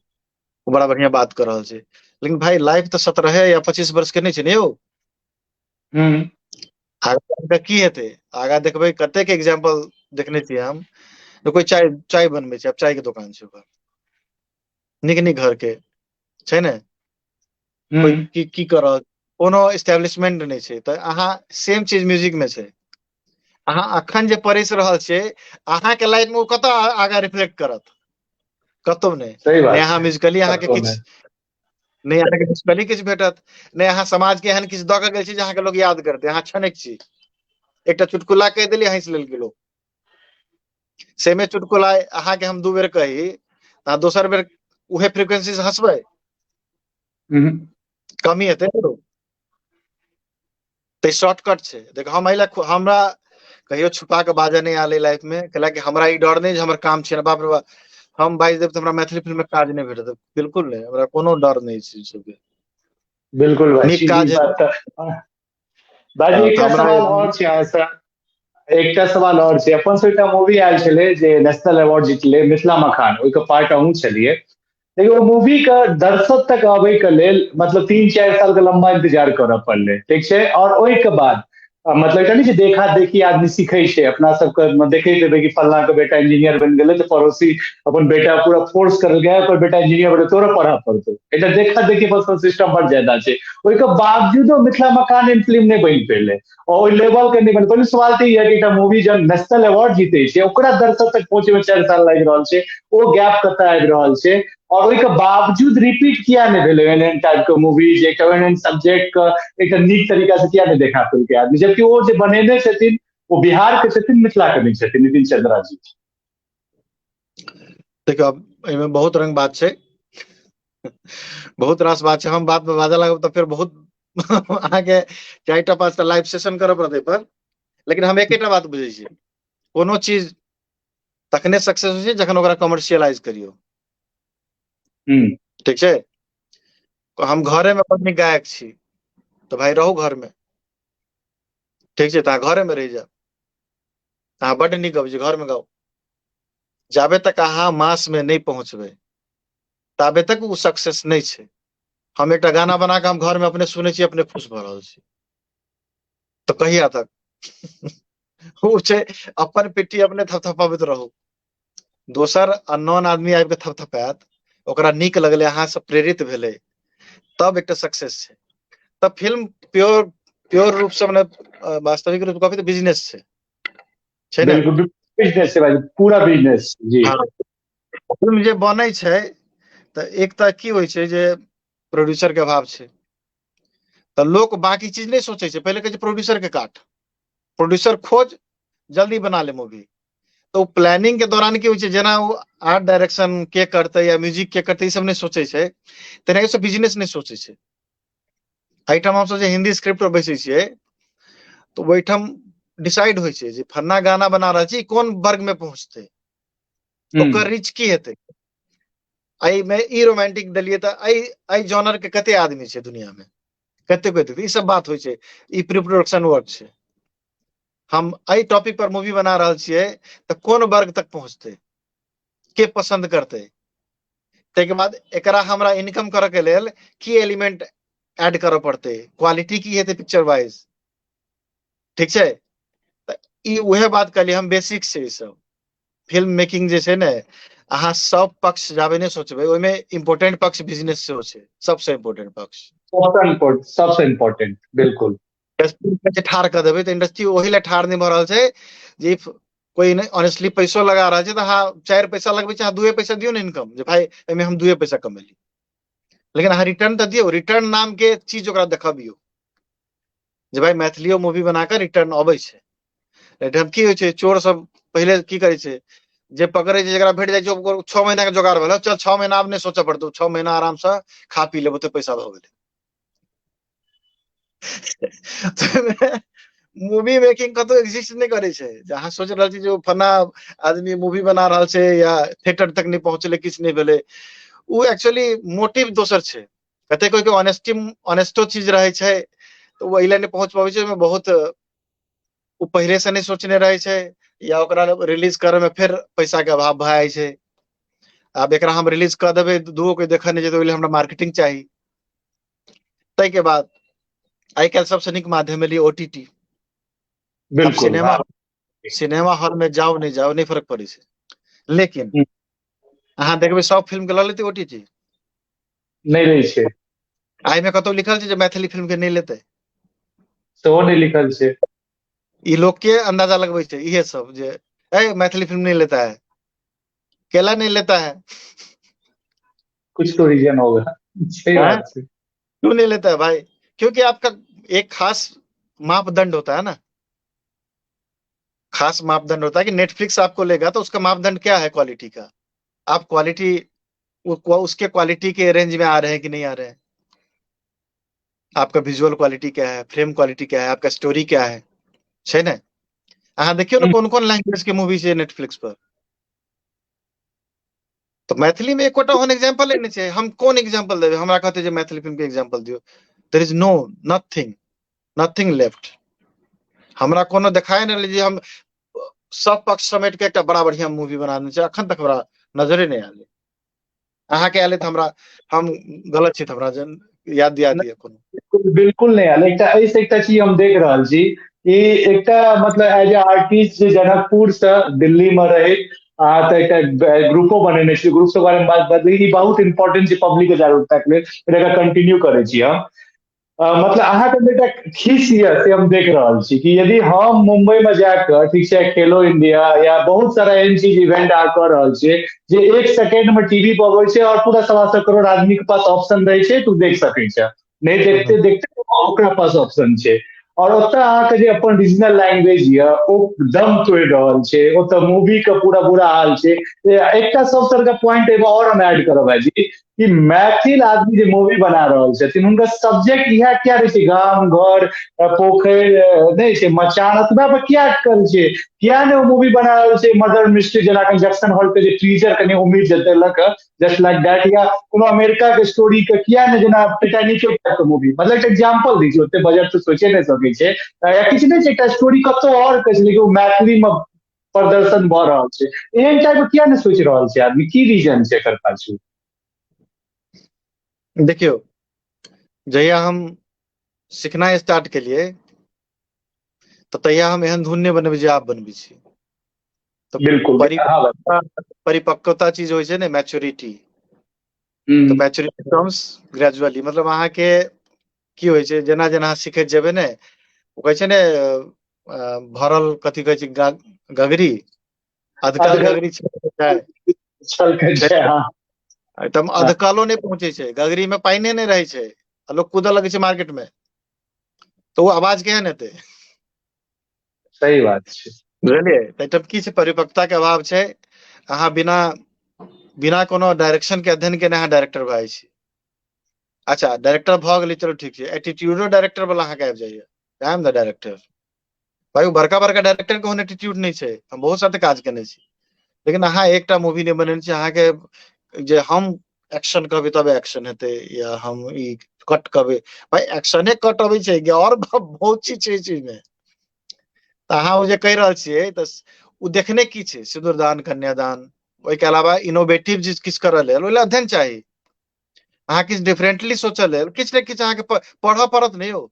ओ बड़ा बढ़िया बात कर रहल छै। लेकिन भाई लाइफ तऽ 17 या 25 वर्ष के नहि छै ने यौ। आगाँ की हेतै, आगाँ देखबै कतेक एग्जाम्पल देखने छियै हम। कोई चाय चाय बनबै छै, आब चाय के दोकान छै ओकर, नीक नीक घर के छै ने, कोई की की कर रहल, कोनो एस्टेब्लिशमेंट नहि छै। तऽ अहाँ सेम चीज म्यूजिक में छै, अहाँ अखन जे परसि रहल छियै अहाँके लाइफ में ओ कतऽ आगाँ रिफ्लेक्ट करत? कतौ नहि। सही बात नहि अहाँ छै, म्यूजिकली अहाँके कतौ किछु नहि। नहि, अहाँके म्यूजिकली किछु भेटत नहि, अहाँ समाज के एहन किछु दऽ के गेल छी जे अहाँके लोक याद करतै। अहाँ क्षणिक छी, एकटा चुटकुला कहि देलियै, हँसि लेलकै लोक। सेमे चुटकुला अहाँके हम 2 बेर कही, अहाँ दोसर बेर उहे फ्रिक्वेंसी से हँसबै, कमी हेतै ने। तऽ शॉर्टकट छै। देख, हम एहि लए हमरा कहियो छुपा के बाजऽ नहि आयल लाइफ में, कैलाकि हमरा ई डर नहि जे हमर काम छै ने, बाप रे बाप, हम बाजि देब तऽ हमरा मैथिली फिल्म में काज नहि भेटत, बिल्कुल नहि, हमरा कोनो डर नहि छै सबके। बिल्कुल भाई, नीक काज ई बात तऽ भाई। तऽ एकटा हमरा सवाल और छै अहाँ से, एकटा सवाल और छै। अपन सब एकटा मूवी आयल छलै जे नेशनल अवार्ड जीतलै, मिथिला मखान, ओहिके पार्ट अहूँ छलियै। लेकिन ओ मूवी के दर्शक तक आबै के लेल मतलब 3-4 साल के लंबा इंतजार करऽ पड़लै, ठीक छै। और ओहिके बाद मतलब एकटा नहि छै देखा देखी आदमी सीखै छै, अपना सबके देखैत हेबै कि फलना के बेटा इंजीनियर बनि गेलै तऽ पड़ोसी अपन बेटा पूरा फोर्स करलकै, ओकर बेटा इंजीनियर बने तोरो पढ़ऽ पड़तौ। एकटा देखा देखी पर सिस्टम बड ज्यादा छै। ओहिके बावजूदो मिथिला मखान एहन फिल्म नहि बनि पेलै और ओहि लेवल के नहि बनि पेलै। सवाल तऽ ई है कि एकटा मूवी जब नेशनल अवार्ड जीते छै ओकरा दर्शक तक पहुँचे में 4 साल लागि रहल छै, ओ गैप कतऽ आबि रहल छै? और ओहिके बावजूद रिपीट किया नहि भेलै एहन एहन टाइप के मूवी जे एकटा एहन एहन सब्जेक्ट के एकटा नीक तरीका से किया नहि देखा पेलकै आदमी, जबकि ओ जे बनेने छथिन ओ बिहार के छथिन, मिथिला के नहि छथिन, नितिन चंद्रा जी। देखियौ, अब एहिमे बहुत रंग बात छै, बहुत रास बात छै। हम बात में बाजऽ लागब तऽ फेर बहुत अहाँके 4टा 5टा लाइव सेशन करऽ पड़त एहि पर। लेकिन हम एकेटा बात बुझै छियै, कोनो चीज तखने सक्सेस होइ छै जखन ओकरा कमर्शियलाइज करियौ। ठीक छै, हम घरे में बड़ नीक गायक छी तऽ भाई रहू घर में, ठीक छै, तऽ अहाँ घरे में रहि जाउ, अहाँ बड्ड नीक गबै छी, घर में गाउ। जाबे तक अहाँ मास में नहि पहुँचबै ताबे तक ओ सक्सेस नहि छै। हम एकटा गाना बना कऽ हम घर में अपने सुनै छी, अपने खुश भऽ रहल छी, तऽ कहिया तक ओ छै अपन पिट्ठी अपने थपथपाबैत रहू। दोसर अननोन आदमी आबि कऽ थपथपायत, ओकरा नीक लगलै, अहाँ से प्रेरित भेलै, तब एकटा सक्सेस छै। तब फिल्म प्योर प्योर रूप से मने वास्तविक रूप कहबै तऽ बिजनेस छै, छै ने? बिल्कुल बिजनेस छै भाई, पूरा बिजनेस जी। हाँ, फिल्म जे बनै छै तऽ एक तऽ की होइ छै जे प्रोड्यूसर के अभाव छै, तऽ लोक बाकी चीज नहि सोचै छै, पहिले कहै छै प्रोड्यूसर के काट, प्रोड्यूसर खोज, जल्दी बना ले मूवी। तऽ ओ प्लानिंग के दौरान की होइ छै, जेना ओ आर्ट डायरेक्शन के करतै या म्यूजिक के करतै, ई सब नहि सोचै छै, तेनाही सब बिजनेस नहि सोचै छै। एहिठाम हमसब जे हिन्दी स्क्रिप्ट पर बैसै छियै तऽ ओहिठाम डिसाइड होइ छै जे फन्ना गाना बना रहल छी, कोन वर्ग में पहुँचतै, ओकर रीच की हेतै, एहिमे ई रोमांटिक देलियै तऽ एहि जॉनर के कते आदमी छै दुनिया में, कते कोइ देखतै, ई सब बात होइ छै। ई प्री प्रोडक्शन वर्क छै। हम एहि टॉपिक पर मूवी बना रहल छियै तऽ कोन वर्ग तक पहुँचतै, के पसन्द करतै, ताहिके बाद एकरा हमरा इनकम करऽ के लेल की एलिमेंट ऐड करऽ पड़तै, क्वालिटी की हेतै पिक्चर वाइज, ठीक छै। तऽ ई उहे बात कहलियै हम, बेसिक छै ई सब। फिल्म मेकिंग जे छै ने, अहाँ सब पक्ष जाबे नहि सोचबै, ओहिमे इम्पोर्टेंट पक्ष बिजनेस सेहो छै, सबसे इम्पोर्टेंट पक्ष, सबसे इम्पोर्टेंट, बिल्कुल। इंडस्ट्री ठाढ़ कऽ देबै तऽ इंडस्ट्री ओहि लए ठाढ़ नहि भऽ रहल छै जे कोई नहि ऑनेस्टली पैसो लगा रहल छै तऽ अहाँ 4 पैसा लगबै छै, अहाँ 2 पैसा दियौ ने इनकम, जे भाई एहिमे हम 2 पैसा कमेली, लेकिन अहाँ रिटर्न तऽ दियौ, रिटर्न नाम के चीज ओकरा देखबियौ जे भाई मैथिलियो मूवी बना कऽ रिटर्न अबै छै। एहिठाम की होइ छै, चोर सब पहिले की करै छै, जे पकड़ै छै जकरा भेट जाइ छै ओकर 6 महीना के जोगाड़ भेल, चल 6 महीना आब नहि सोचऽ पड़तौ, 6 महीना आराम से खा पी लेबो, तऽ पैसा भऽ गेलै। मूवी मेकिंग कतौ एग्जिस्ट नहि करै छै। जे अहाँ सोच रहल छी जे ओ फन्ना आदमी मूवी बना रहल छै या थिएटर तक नहि पहुँचलै, किछु नहि भेलै, ओ एक्चुअली मोटिव दोसर छै। कतेक कोई के ऑनेस्टी, ऑनेस्टो चीज रहै छै, तऽ ओ एहि लए नहि पहुँच पबै छै, ओहिमे बहुत ओ पहिले से नहि सोचने रहै छै, या ओकरा रिलीज करे में फेर पैसा के अभाव भए जाइ छै। आब एकरा हम रिलीज कऽ देबै, दूगो कोइ देखऽ नहि जेतै, ओहि लए हमरा मार्केटिंग चाही। ताहिके बाद आइ काल्हि सबसँ नीक माध्यम एलै OTT। बिल्कुल सिनेमा सिनेमा हॉल में जाउ नहि जाउ, नहि फर्क पड़ै छै, लेकिन अहाँ देखबै सब फिल्म के लऽ लेतै OTT। नहि लै छै। एहिमे कतौ लिखल छै जे मैथिली फिल्म के नहि लेतै? सेहो नहि लिखल छै। ई लोक के अंदाजा लगबै छै इहे सब जे ए मैथिली फिल्म नहीं लेता है, केला नहीं लेता है, कुछ तो रीजन होगा। सही बात है। क्यों नहीं लेता है भाई? क्योंकि आपका एक खास मापदंड होता है ना, खास मापदंड होता है कि नेटफ्लिक्स आपको लेगा तो उसका मापदंड क्या है क्वालिटी का, आप क्वालिटी उसके क्वालिटी के रेंज में आ रहे हैं कि नहीं आ रहे हैं, आपका विजुअल क्वालिटी क्या है, फ्रेम क्वालिटी क्या है, आपका स्टोरी क्या है, छै ने? अहाँ देखियौ ने कोन कोन लैंग्वेज के मूवी छै नेटफ्लिक्स पर। तऽ मैथिली में एकोटा ओहन एग्जाम्पल नहि छै। हम कोन एग्जाम्पल देबै? हमरा कहतै जे मैथिली फिल्म के एग्जाम्पल दियौ, there is no nothing, nothing left. हमरा कोनो देखाए नहि जे हम सब पक्ष समेट के एकटा बड़ा बढ़िया मूवी बना देने छै, अखन तक हमरा नजरे नहि आयल। अहाँके आयल तऽ हमरा, हम गलत छी तऽ हमरा याद दिया दिअ कोनो। बिल्कुल नहि आयल। एकटा एहिसँ एकटा चीज हम देख रहल छी कि एकटा मतलब एज ए आर्टिस्ट जे जनकपुर से दिल्ली में रहैत अहाँ तऽ एकटा ग्रुपो बनेने छी, ग्रुप के बारे में बात बदली, ई बहुत इम्पोर्टेंट छै पब्लिक के जागरूकता के लेल, एकरा कंटिन्यू करै छी हम। मतलब अहाँके एकटा खीस यऽ से हम देख रहल छी कि यदि हम मुंबई में जाकऽ ठीक छै खेलो इंडिया या बहुत सारा एहन चीज इवेंट अहाँ कऽ रहल छियै जे एक सेकेंड में टीवी पर अबै छै और पूरा 1.25 करोड़ आदमी के पास ऑप्शन रहै छै, तू देख सकै छै, नहि देखते देखते ओकरा पास ऑप्शन छै। और ओतऽ अहाँके जे अपन रीजनल लैंग्वेज यऽ ओ दम तोड़ि रहल छै, ओतऽ मूवी के पूरा बुरा हाल छै। एकटा सब तरह के पॉइंट एहिमे और हम ऐड करब भाईजी कि मैथिल आदमी जे मूवी बना रहल छथिन हुनकर सब्जेक्ट इएह किया रहै छै, गाम घर पोखरि नहि छै मचान ओतबा पर किया अटकल छै, किया नहि ओ मूवी बना रहल छै मर्डर मिस्ट्री जेना कनि जैक्सन हॉल के जे टीजर कनि उम्मीद जतेलक जस्ट लाइक that, या कोनो अमेरिका के स्टोरी के किया नहि जेना टाइटैनिक टाइप के मूवी, मतलब एकटा एग्जाम्पल दै छी, ओते बजट तऽ सोचे नहि सकै छै या किछु नहि छै, एकटा स्टोरी कतौ और के छै लेकिन ओ मैथिली मे प्रदर्शन भऽ रहल छै, एहन टाइप के किया नहि सोचि रहल छै आदमी, की रीजन छै एकर पाछू? देखियौ, जहिया हम सिखनाइ स्टार्ट केलियै तऽ तहिया हम एहन धुन नहि बनबै जे आब बनबै छी। तऽ बिल्कुल परिपक्वता चीज होइ छै ने, मैच्योरिटी, तऽ मैच्योरिटी कम्स ग्रेजुअली। मतलब अहाँके की होइ छै, जेना जेना अहाँ सिखैत जेबै ने, ओ कहै छै ने भरल कथी कहै छै गगरी, अधकाल गगरी छै, एकदम अधकालो नहि पहुँचे छै, गगरी में पानिए नहि रहै छै आ लोक कूदऽ लगै छै मार्केट में, तऽ ओ आवाज केहन हेतै? सही बात छै। बुझलियै? तऽ की छै, परिपक्वता के अभाव छै। अहाँ बिना बिना कोनो डायरेक्शन के अध्ययन केने अहाँ डायरेक्टर भऽ जाइ छी। अच्छा डायरेक्टर भऽ गेलै, चलू ठीक छै, एटीट्यूडो डायरेक्टर वाला अहाँके आबि जाइया, I am the director. भाई ओ बड़का बड़का डायरेक्टर के ओहन एटीट्यूड नहि छै, हम बहुत साथे काज केने छी, लेकिन अहाँ एकटा मूवी नहि बनेने छी, अहाँके जे हम एक्शन कहबै तब एक्शन हेतै, या हम ई कट कहबै, भाई एक्शने कट अबै छै कि और बहुत चीज छै चीज में। तऽ अहाँ ओ जे कहि रहल छियै तऽ ओ देखने की छै, सिन्दूरदान कन्यादान, ओहिके अलावा इनोवेटिव चीज किछु करऽ लेल ओहि लेल अध्ययन चाही, अहाँ किछु डिफरेंटली सोचऽ लेल किछु ने किछु अहाँके पढ़ऽ पड़त ने यौ,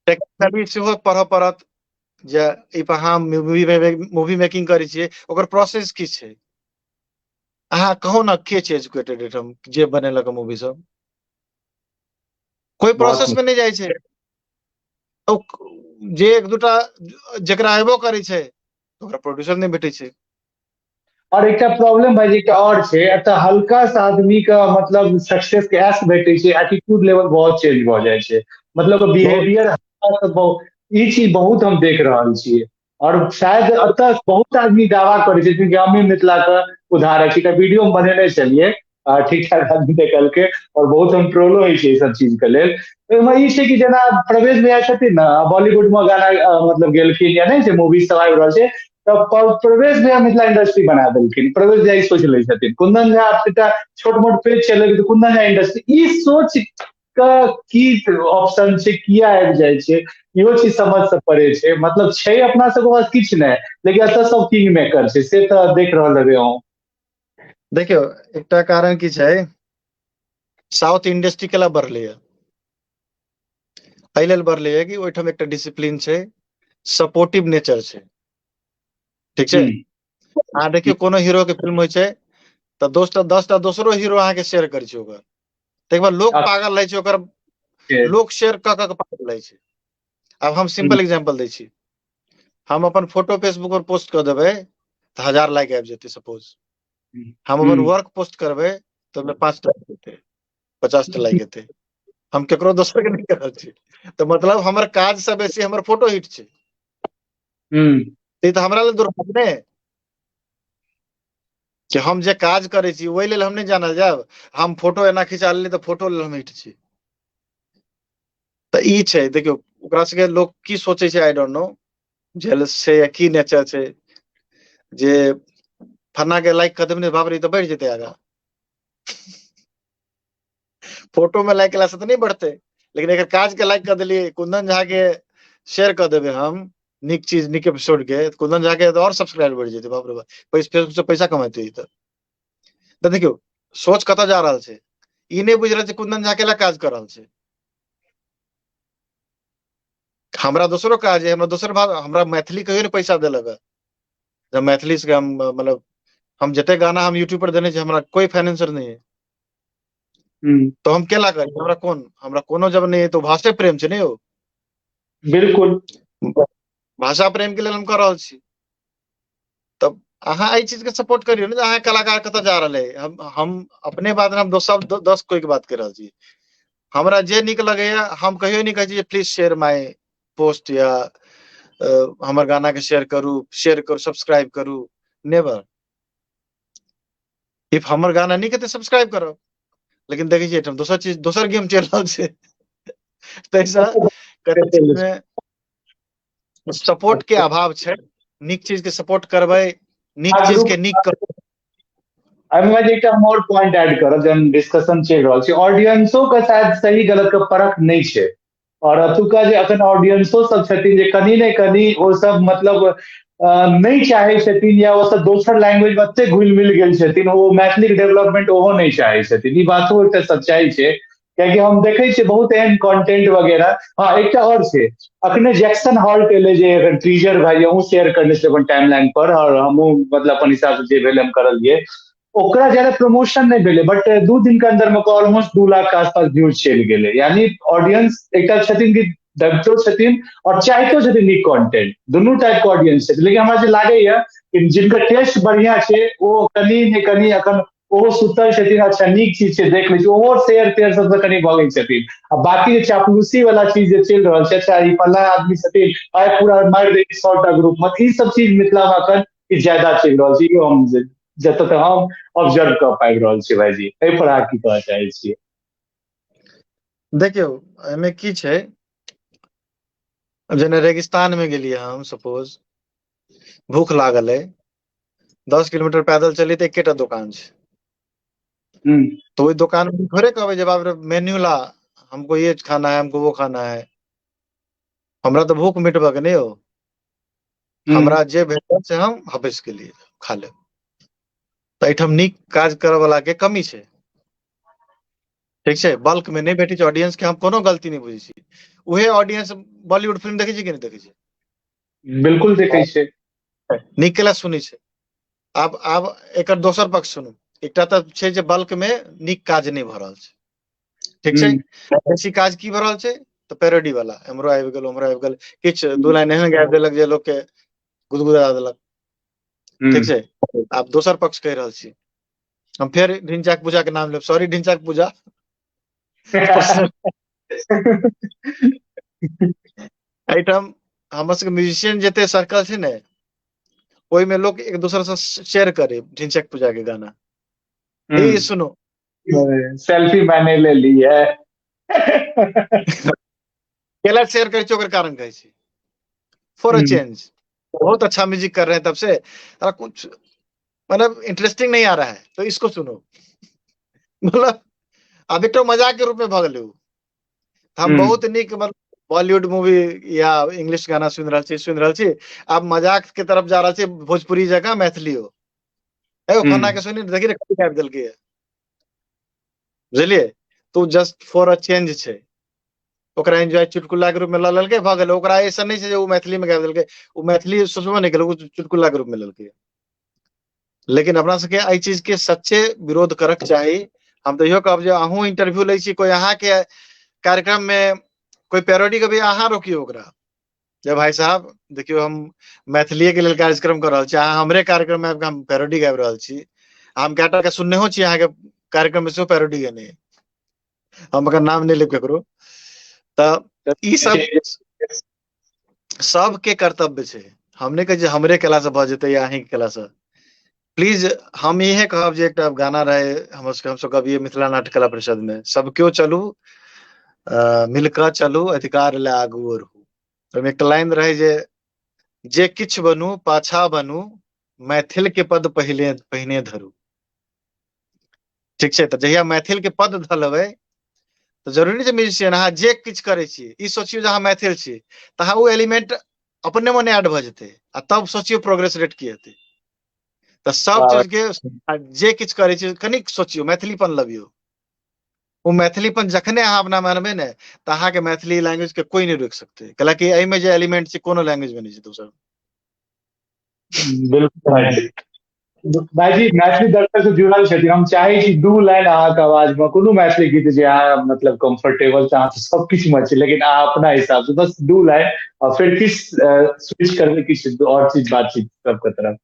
टेक्निकली सेहो पढ़ऽ पड़त जे एहि पर अहाँ मूवी मेकिंग करै छियै ओकर प्रोसेस की छै। अहाँ कहू ने के छै एजुकेटेड एहिठाम जे बनेलक मूवी सब, कोइ प्रोसेस में नहि जाइ छै, जे एक दूटा जकरा एबो करै छै ओकरा प्रोड्यूसर नहि भेटै छै। और एकटा प्रॉब्लम भाई एकटा और छै, एतऽ हल्का सा आदमी के मतलब सक्सेस के एस भेटै छै, एटीट्यूड लेवल बहुत चेंज भऽ जाइ छै, मतलब बिहेवियर ई चीज बहुत हम देख रहल छियै। और शायद एतऽ बहुत आदमी दावा करै छै कि हमे मिथिला के उदाहरण छी, एकटा वीडियो हम बनेने छलियै, ठीक ठाक आदमी देखलकै और बहुत हम ट्रोलो होइ छै ई सब चीज के लेल। ओहिमे ई छै कि जेना प्रवेश भैया छथिन ने, बॉलीवुड में गाना मतलब गेलखिन या नहि छै, मूवी सब आबि रहल छै, तऽ प्रवेश भैया मिथिला इंडस्ट्री बना देलखिन। प्रवेश भैया ई सोच लै छथिन, कुंदन झा एकटा छोट मोट पेज चलेलखिन तऽ कुंदन झा इंडस्ट्री, ई सोच के की ऑप्शन छै, किया आबि जाइ छै, इहो चीज समझ से परे छै। मतलब छै अपना सबके पास किछु नहि, लेकिन एतऽ सब किंग मेकर छै, से तऽ देख रहल हेबै अहूँ। देखियौ, एकटा कारण की छै, साउथ इंडस्ट्री केला बढ़लैया, एहि लेल बढ़लैया कि ओहिठाम एकटा डिसिप्लीन छै, सपोर्टिव नेचर छै, ठीक छै। अहाँ देखियौ कोनो हीरो के फिल्म होइ छै तऽ दोस्त 10टा दोसरो हीरो अहाँके शेयर करै छै ओकर, ताहिके बाद लोक पागल रहै छै ओकर, लोक शेयर कऽ कऽ पागल रहै छै। आब हम सिंपल एग्जाम्पल दै छी, हम अपन फोटो फेसबुक पर पोस्ट कऽ देबै तऽ 1000 लाइक आबि जेतै सपोज, हम अपन वर्क पोस्ट करबै तऽ ओहिमे 5टा जेतै, 50टा लाइक एतै, हम केकरो दोसर के नहि कर रहल छी, तऽ मतलब हमर काज से बेसी हमर फोटो हिट छै। तऽ हमरा लेल दुर्भाग्य नहि कि हम जे काज करै छी ओहि लेल हम नहि जानल जायब, हम फोटो एना खिंचा लेली तऽ फोटो लेल हम हिट छी। तऽ ई छै, देखियौ ओकरा सबके लोक की सोचै छै I don't know, jealous छै या की नेचर छै जे फन्ना के लाइक कऽ देबै ने, बाप रे तऽ बढ़ि जेतै आगाँ, फोटो में लाइक केला से तऽ नहि बढ़तै, लेकिन एकर काज के लाइक कऽ देलियै, कुंदन झा के शेयर कऽ देबै हम नीक चीज नीक एपिसोड के, कुंदन झा के आओर सब्सक्राइबर बढ़ि जेतै, बाप रे बाप, फेसबुक से पैसा कमेतै ई। तऽ देखियौ सोच कतऽ जा रहल छै, ई नहि बुझि रहल छै कुंदन झा केला काज कऽ रहल छै, हमरा दोसरो काज है, हमरा दोसर भाग, हमरा मैथिली कहियो नहि पैसा देलक है, जब मैथिली से हम मतलब हम जते गाना हम यूट्यूब पर देने छी हमरा कोई फाइनेंसर नहीं है, तो हम केला करी, हमरा कोन, हमरा कोनो जब नहीं है तो भाषे प्रेम छै ने यौ। बिल्कुल भाषा प्रेम के लेल हम कऽ रहल छी। तब अहाँ एहि चीज के सपोर्ट करियौ ने, अहाँ कलाकार कतऽ जा रहल है। हम अपने बात हम दोसर 10 कोई के बात कर रहल छी, हमरा जे नीक लगैया हम कहियो नहीं कहै छी प्लीज शेयर my post या हमर गाना के शेयर करू, शेयर करू, सब्सक्राइब करू, नेवर। If हमर गाना नीक हेतै सब्सक्राइब करब, लेकिन देखै छियै एहिठाम दोसर चीज दोसर गेम चलि रहल छै, ताहिसँ में सपोर्ट के अभाव छै। नीक चीज के सपोर्ट करबै, नीक चीज के नीक करबै। एहिमे जे एकटा मोर पॉइंट ऐड करब, जहन डिस्कशन चलि रहल छै, ऑडियंसो के शायद सही गलत के परख नहि छै, और अतुका जे अखन ऑडियंसो सब छथिन जे कनि ने कनि ओ सब मतलब नहि चाहे छथिन या ओ सब दोसर लैंग्वेज में एते घुलि मिल गेल छथिन, ओ मैथिली के डेवलपमेंट ओहो नहि चाहे छथिन। ई बातो एकटा सच्चाई छै, कियाकि हम देखै छियै बहुत एहन कंटेंट वगैरह। हाँ, एकटा और छै, अखने जैक्सन हॉल्ट एलै जे एखन ट्रीजर भाई अहूँ शेयर करने छलै अपन टाइमलाइन पर, और हमहूँ मतलब अपन हिसाब से जे भेल हम करलियै, ओकरा ज्यादा प्रमोशन नहि भेलै, बट 2 दिन के अंदर में ऑलमोस्ट 2 लाख के आसपास व्यूज चलि गेलै। यानी ऑडियंस एकटा छथिन कि दबितो छथिन और चाहितो छथिन नीक कंटेंट, दुनू टाइप के ऑडियंस छथिन। लेकिन हमरा जे लागैया कि जिनकर टेस्ट बढ़िया छै ओ कनि ने कनि अखन ओहो सुतल छथिन, अच्छा नीक चीज छै देख लै छी, ओहो शेयर तेयर सबसँ कनि भगै छथिन। आ बाकी जे चापलूसी वाला चीज जे चलि रहल छै, अच्छा ई फल्ला आदमी छथिन आइ पूरा मारि दै 100टा ग्रुप में, ई सब चीज मिथिला में अखन किछु ज्यादा चलि रहल छै। इहो हम जतऽ तक हम ऑब्जर्व कऽ पाबि रहल छी। भाईजी एहि पर अहाँ की कहऽ चाहै छियै? देखियौ एहिमे की छै, जेना रेगिस्तान में गेलियै हम सपोज, भूख लागल है, 10 किलोमीटर पैदल चलिए तऽ एकेटा दोकान छै, तो ओहि दोकान में थोड़े कहबै जे बाप रे मेन्यू ला, हमको ये खाना है, हमको वो खाना है, हमरा तऽ भूख मिटबऽ के नहि हो, हमरा जे भेटल से हम हपसि गेलियै खा लेब। तऽ एहिठाम नीक काज करऽ वाला के कमी छै, ठीक छै, बल्क में नहि भेटै छै ऑडियंस के, हम कोनो गलती नहि बुझै छी। उहे ऑडियंस बॉलीवुड फिल्म देखै छै कि नहि देखै छै? बिल्कुल देखै छै, नीक केला सुनै छै। आब एकर दोसर पक्ष सुनू, एकटा तऽ छै जे बल्क में नीक काज नहि भऽ रहल छै, ठीक छै, बेसी काज की भऽ रहल छै तऽ पैरोडी वाला, एम्हरो आबि गेल ओम्हरो आबि गेल, किछु 2 लाइन एहन गाबि देलक जे लोक के गुदगुदा देलक, ठीक छै। आब दोसर पक्ष कहि रहल छी हम, फेर ढिंचाक पूजा के नाम लेब, सॉरी ढिंचाक पूजा। एहिठाम हमर सबके म्यूजिशियन जते सर्कल छै ने, ओहिमे लोक एक दोसर से शेयर करे ढिंचैक पूजा के गाना, ये सुनो सेल्फी मैंने ले ली है, केला शेयर करे ओकर कारण कहै छी, फॉर अ चेंज, बहुत अच्छा म्यूजिक कर रहे हैं तब से, और कुछ मतलब इंटरेस्टिंग नहीं आ रहा है तो इसको सुनो, मतलब अब एक मजाक के रूप में भऽ गेलै। हम बहुत नीक मतलब बॉलीवुड मूवी या इंग्लिश गाना सुनि रहल छी, सुनि रहल छी, आब मजाक के तरफ जा रहल छी, भोजपुरी जकाँ मैथिलियो हे फन्ना के सुनी, देखी ने कथी गाबि देलकै, बुझलियै? तऽ जस्ट फॉर अ चेंज छै, ओकरा एंजॉय चुटकुला के रूप में लऽ लेलकै, भऽ गेलै। ओकरा ऐसा नहि छै जे ओ मैथिली में गाबि देलकै, ओ मैथिली सोचबो नहि केलकै, ओ चुटकुला के रूप में लेलकै। लेकिन अपना सबके एहि चीज के सच्चे विरोध करक चाही। हम तऽ इहो कहब जे अहूँ इंटरव्यू लै छी, कोई अहाँके कार्यक्रम में कोई पैरोडी के भी अहाँ रोकियौ ओकरा, जे भाई साहब देखियौ हम मैथिलीए के लेल कार्यक्रम कर रहल छी, अहाँ हमरे कार्यक्रम में आबि कऽ हम पैरोडी गाबि रहल छी। हम कएटा के सुननेहो छी अहाँके कार्यक्रम में सेहो पैरोडी गेने, हम एकर नाम नहि लेब ककरो। तऽ ई सब सबके कर्तव्य छै, हम नहि कहै छी हमरे केलासँ भऽ जेतै या अहींके केलासँ। प्लीज हम इहे कहब जे एकटा गाना रहै हमर सबके, हमसब गबियै मिथिला नाट्य कला परिषद में, सब केओ चलू मिलकऽ चलू अधिकार लए आगू बढ़ू। ओहिमे एकटा लाइन रहै जे किछु बनू पाछा बनू, मैथिल के पद पहिले पहिने धरू। ठीक छै, तऽ जहिया मैथिल के पद धऽ लेबै तऽ जरूरी नहि छै म्यूजिशियन, अहाँ जे किछु करै छी ई सोचियौ जे अहाँ मैथिल छी, तऽ अहाँ ओ एलिमेंट अपने मने ऐड भऽ जेतै, आ तब सोचियौ प्रोग्रेस रेट की हेतै। तऽ सब चीज के जे किछु करै छी कनिक सोचियौ, मैथिलीपन लबियौ। ओ मैथिलीपन जखने अहाँ अपना मानबै ने, तऽ अहाँके मैथिली लैंग्वेज के कोई नहि रोकि सकतै, कैलाकि एहिमे जे एलिमेंट छै कोनो लैंग्वेज मे नहि छै दोसर। बिल्कुल भाईजी। भाईजी मैथिली दर्शक से जुड़ल छथिन, हम चाहे छी 2 लाइन अहाँके आवाज में कोनो मैथिली गीत जे अहाँ मतलब कंफर्टेबल छै, अहाँ सब किछु में छी, लेकिन अहाँ अपना हिसाब से बस 2 लाइन और फिर किछु स्विच करबै किछु और चीज बातचीत सबके तरफ।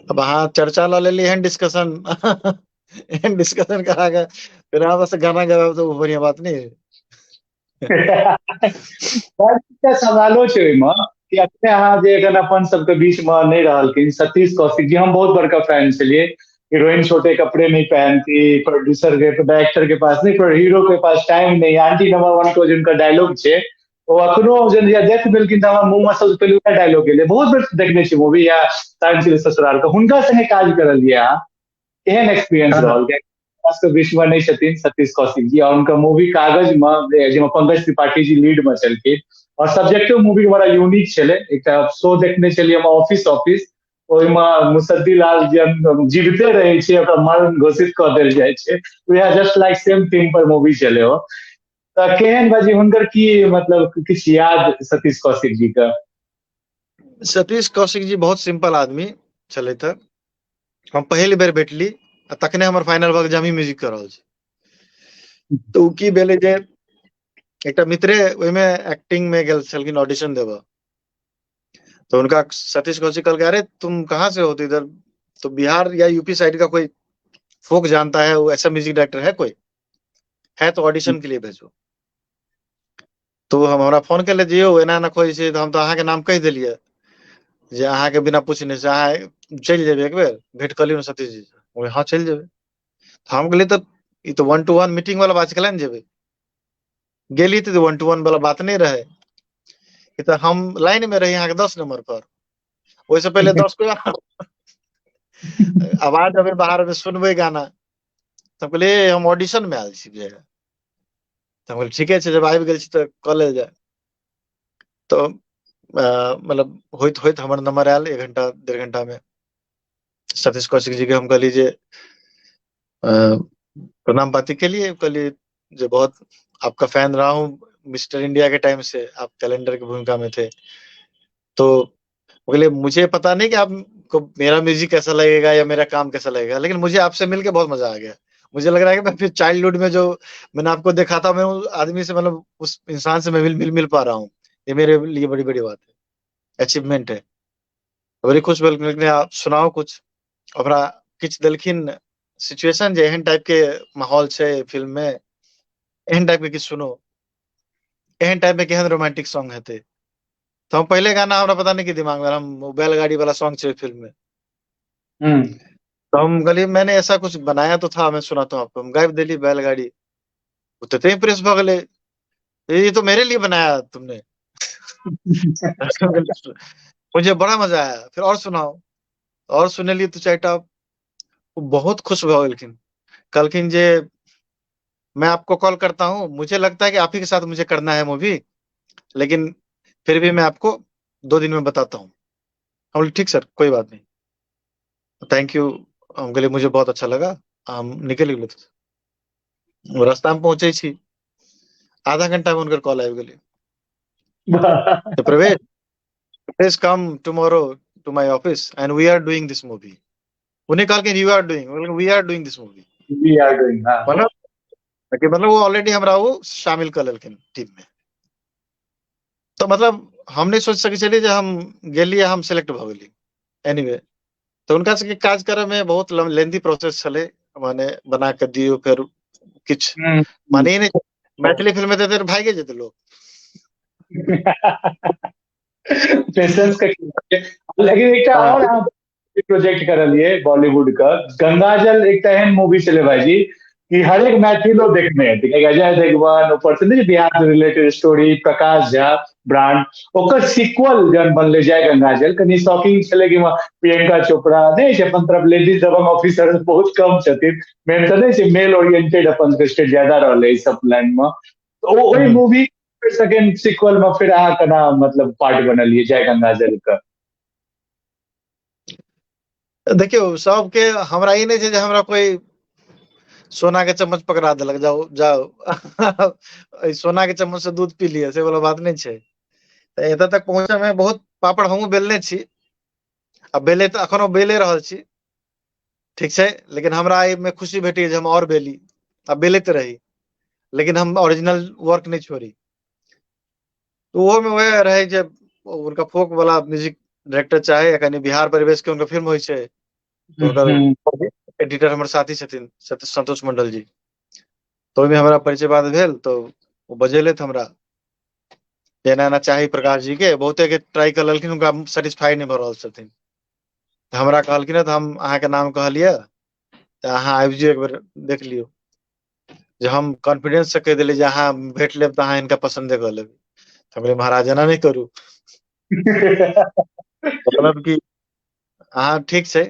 अब अहाँ चर्चा लऽ लेली एहन डिस्कशन, एहन डिस्कशन करा के फिर अहाँ बस गाना गायब तऽ बढ़िया बात नहीं है। एकटा सवालो छै ओहिमे कि अखने अहाँ जे एखन अपन सबके बीच में नहि रहलखिन सतीश कौशिक जी, हम बहुत बड़का फैन छलियै। हीरोइन छोटे कपड़े नहीं पहनती, प्रोड्यूसर के डायरेक्टर के पास नहीं, पर हीरो के पास टाइम नहीं, आंटी नंबर 1 को जिनका डायलॉग छै ओ अखनो जब डेथ भेलखिन तऽ हमरा मुँह में सबसँ पहिले वएह डायलॉग गेलै। बहुत बेर देखने छी मूवी या साइन सिंह ससुराल के, हुनका संगे काज करलियै अहाँ, केहन एक्सपीरियंस रहल? के बीच में नहीं छथिन सतीश कौशिक जी, और उनका मूवी कागज में जाहिमे पंकज त्रिपाठी जी लीड में छलखिन, और सब्जेक्टिव मूवी बड़ा यूनिक छलै। एकटा शो देखने छलियै हम ऑफिस ऑफिस, ओहिमे मुसद्दी लाल जी जीविते रहै छै, ओकरा मरण घोषित कऽ देल जाइ छै, वएह जस्ट लाइक सेम थीम पर मूवी छलै ओ। तऽ केहन भाजी हुनकर की मतलब किछु याद सतीश कौशिक जी के? सतीश कौशिक जी बहुत सिंपल आदमी छलथि। हम पहिल बेर भेटली आ तखने हमर फाइनल भऽ गेल जे हमही म्यूजिक कऽ रहल छी। तऽ ओ की भेलै जे एकटा मित्रे ओहिमे एक्टिंग में गेल छलखिन ऑडिशन देबऽ, तो उनका सतीश कौशिक कहलकै अरे तुम कहाँ से हो, तो इधर तो बिहार या यूपी साइड का कोई फोक जानता है, वो ऐसा म्यूजिक डायरेक्टर है कोई है तो ऑडिशन के लिए भेजो। तो हम हमरा फोन केले जे यौ एना एना खोजै छै, तऽ हम तऽ अहाँके नाम कहि देलियै जे अहाँके बिना पूछने से अहाँ चलि जेबै, एक बेर भेंट कऽ लियौ ने सतीश जी से। ओ हँ चलि जेबै। तऽ हम कहलियै तऽ ई तऽ 1 to 1 meeting वाला बात छै, कैला ने जेबै। गेली तऽ 1 to 1 वाला बात नहि रहै, ई तऽ हम लाइन मे रही अहाँके 10 नंबर पर, ओहिसँ पहिले 10 को आवाज अबै बाहर मे सुनबै गाना। तऽ हम कहलियै हम ऑडिशन मे आयल छी बुझाइया। तऽ हम कहलियै ठीके छै, जब आबि गेल छी तऽ कऽ लेल जाय। तऽ मतलब होइत होइत हमर नंबर आयल 1 घंटा 1.5 घंटा में। सतीश कौशिक जी के हम कहलियै जे प्रणाम पाती के लिए कहलियै जे बहुत आपका फैन रहा हूँ मिस्टर इंडिया के टाइम से, आप कैलेंडर की भूमिका में थे। तो बोले मुझे पता नहीं कि आपको मेरा म्यूजिक कैसा लगेगा या मेरा काम कैसा लगेगा, लेकिन मुझे आपसे मिलके बहुत मजा आ गया। मुझे लग रहा है कि मैं फिर चाइल्डहुड में जो मैंने आपको देखा था, मैं उस आदमी से मतलब उस इंसान से मैं मिल मिल मिल पा रहा हूँ, ये मेरे लिए बड़ी बड़ी बात है, अचीवमेंट है। बड़ी खुश भेलखिन, लेकिन आप सुनाओ कुछ। ओकरा किछु देलखिन सिचुएशन जे एहन टाइप के माहौल छै फिल्म में, एहन टाइप के किछु सुनो, एहन टाइप में केहन रोमांटिक सॉन्ग हेतै। तऽ हम पहिले गाना हमरा पता नहीं की दिमाग में, हम बैलगाड़ी वाला सॉन्ग छै फिल्म में। तो हम कहलियै मैंने ऐसा कुछ बनाया तो था, मैं सुनाता हूँ आपको। हम गाबि देली बैलगाड़ी, ओ तते इम्प्रेस भऽ गेलै, ये तो मेरे लिए बनाया तुमने। मुझे बड़ा मजा आया, फिर और सुनाओ, और सुनेलियै दू चारिटा, ओ बहुत खुश भऽ गेलखिन। कहलखिन जे मैं आपको कॉल करता हूँ, मुझे लगता है कि आप ही के साथ मुझे करना है मूवी, लेकिन फिर भी मैं आपको 2 दिन में बताता हूँ। हम बोले ठीक सर, कोई बात नहीं, thank you. हम कहलियै मुझे बहुत अच्छा लगा, हम निकलि गेलियै। रास्ता में पहुंचे छी, आधा घंटा में हुनकर कॉल आबि गेलै, तऽ Pravesh please come tomorrow to my office and we are doing this movie. ओ नहि कहलखिन you are doing, we are doing this movie. We are doing, हाँ। मतलब वो ऑलरेडी हमरा ओ शामिल कऽ लेलखिन टीम में। तऽ मतलब हम नहि सोचि सकै छलियै जे हम गेलियै, हम सेलेक्ट भऽ गेलियै। एनीवे तऽ हुनका सबके काज करय में बहुत लेंथी प्रोसेस छलै, माने बना कऽ दियौ, फेर किछु माने ई नहि, मैथिली फिल्म हेतै तऽ भागि जेतै लोक। पेशेंस के, लेकिन एकटा और अहाँ प्रोजेक्ट करलियै बॉलीवुड के, गंगाजल एकटा एहन मूवी छलै भाईजी कि हरेक मैथिलो देखने हेतै, कियाकि अजय देवगन, ऊपर से बिहार से related story, Prakash Jha brand, ओकर सीक्वल जहन बनलै जय गंगाजल, कनि शॉकिंग छलै कि प्रियंका चोपड़ा नहि छै, अपन तरफ लेडीज दबंग ऑफिसर बहुत कम छथिन, मेन तऽ नहि छै, मेल ओरिएंटेड अपन स्टेट ज्यादा रहलै ई सब लाइन मे। तऽ ओहि मूवी सेकेंड सीक्वल में फिर अहाँ केना मतलब पार्ट बनलियै जय गंगाजल के? देखियौ, सबके हमरा ई नहि छै जे हमरा कोई सोना के चम्मच पकड़ा देलक, जाओ जाओ एहि सोना के चम्मच से दूध पी लिअ, से वाला बात नहि छै। तऽ एतऽ तक पहुँचय में बहुत पापड़ हमहूँ बेलने छी, आ बेले तऽ अखनो बेले रहल छी, ठीक छै, लेकिन हमरा एहिमे खुशी भेटैए जे हम आओर बेली आ बेलैत रही, लेकिन हम ओरिजिनल वर्क नहि छोड़ी। ओहोमे वएह रहै जे हुनका फोक वाला म्यूजिक डायरेक्टर चाहे, कनि बिहार परिवेश के हुनकर फिल्म होइ छै, हुनकर एडिटर हमर साथी छथिन संतोष मंडल जी, तऽ ओहिमे हमरा परिचय बात भेल, तऽ ओ बजेलथि हमरा, एना एना चाही प्रकाश जी के, बहुते के ट्राई कर लेलखिन, हुनका सेटिस्फाई नहि भऽ रहल छथिन, तऽ हमरा कहलखिन, तऽ हम अहाँके नाम कहलियै, तऽ अहाँ आबि जियौ एक बेर देख लियौ, जे हम कॉन्फिडेंस से कहि देलियै जे अहाँ भेट लेब तऽ अहाँ हिनका पसन्दे कऽ लेबै। तऽ हम कहलियै महाराज एना नहि करू, मतलब कि अहाँ ठीक छै।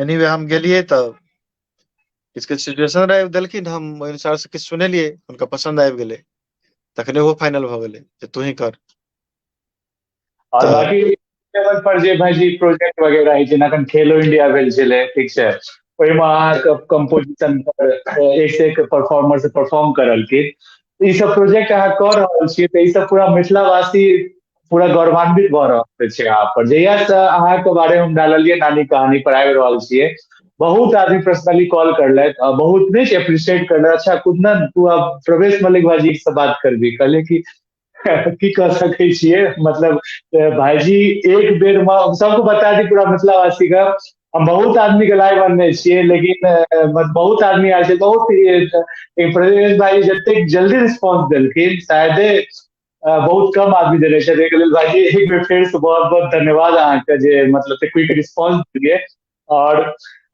एनीवे हम गेलियै तऽ किछु किछु सिचुएशन रहै देलखिन, हम ओहि अनुसार से किछु सुनेलियै, हुनका पसन्द आबि गेलै, तखने ओहो फाइनल भऽ गेलै जे तू ही कर। और बाकी लेवल पर जे भाईजी प्रोजेक्ट वगैरह होइ छै, एखन खेलो इंडिया भेल छलै, ठीक छै, ओहिमे अहाँके कंपोजिशन पर एक से एक परफॉर्मर से परफॉर्म करलखिन, ई सब प्रोजेक्ट अहाँ कऽ रहल छियै, तऽ ई सब पूरा मिथिलावासी पूरा गौरवान्वित भऽ रहल छै अहाँ पर। जहिया से अहाँके बारे मे हम डाललियै नानी कहानी पर आबि रहल छियै, बहुत आदमी पर्सनली कॉल करलथि, बहुत नहि अप्रिशिएट करलथि, अच्छा कुंदन तू आब प्रवेश मलिक भाईजी से बात करबी। कहलियै कि की कह सकै छियै, मतलब भाईजी एक बेर मे सबको बता दी पूरा मिथिलावासी के, हम बहुत आदमी के लाइव अनने छियै, लेकिन बहुत आदमी आयल छै, बहुत प्रवेश भाईजी जतेक जल्दी रिस्पॉन्स देलखिन शायदे बहुत कम आदमी देने छै। एहिके लेल भाईजी एक बेर फेर से बहुत बहुत धन्यवाद अहाँके जे मतलब क्विक रिस्पॉन्स देलियै। और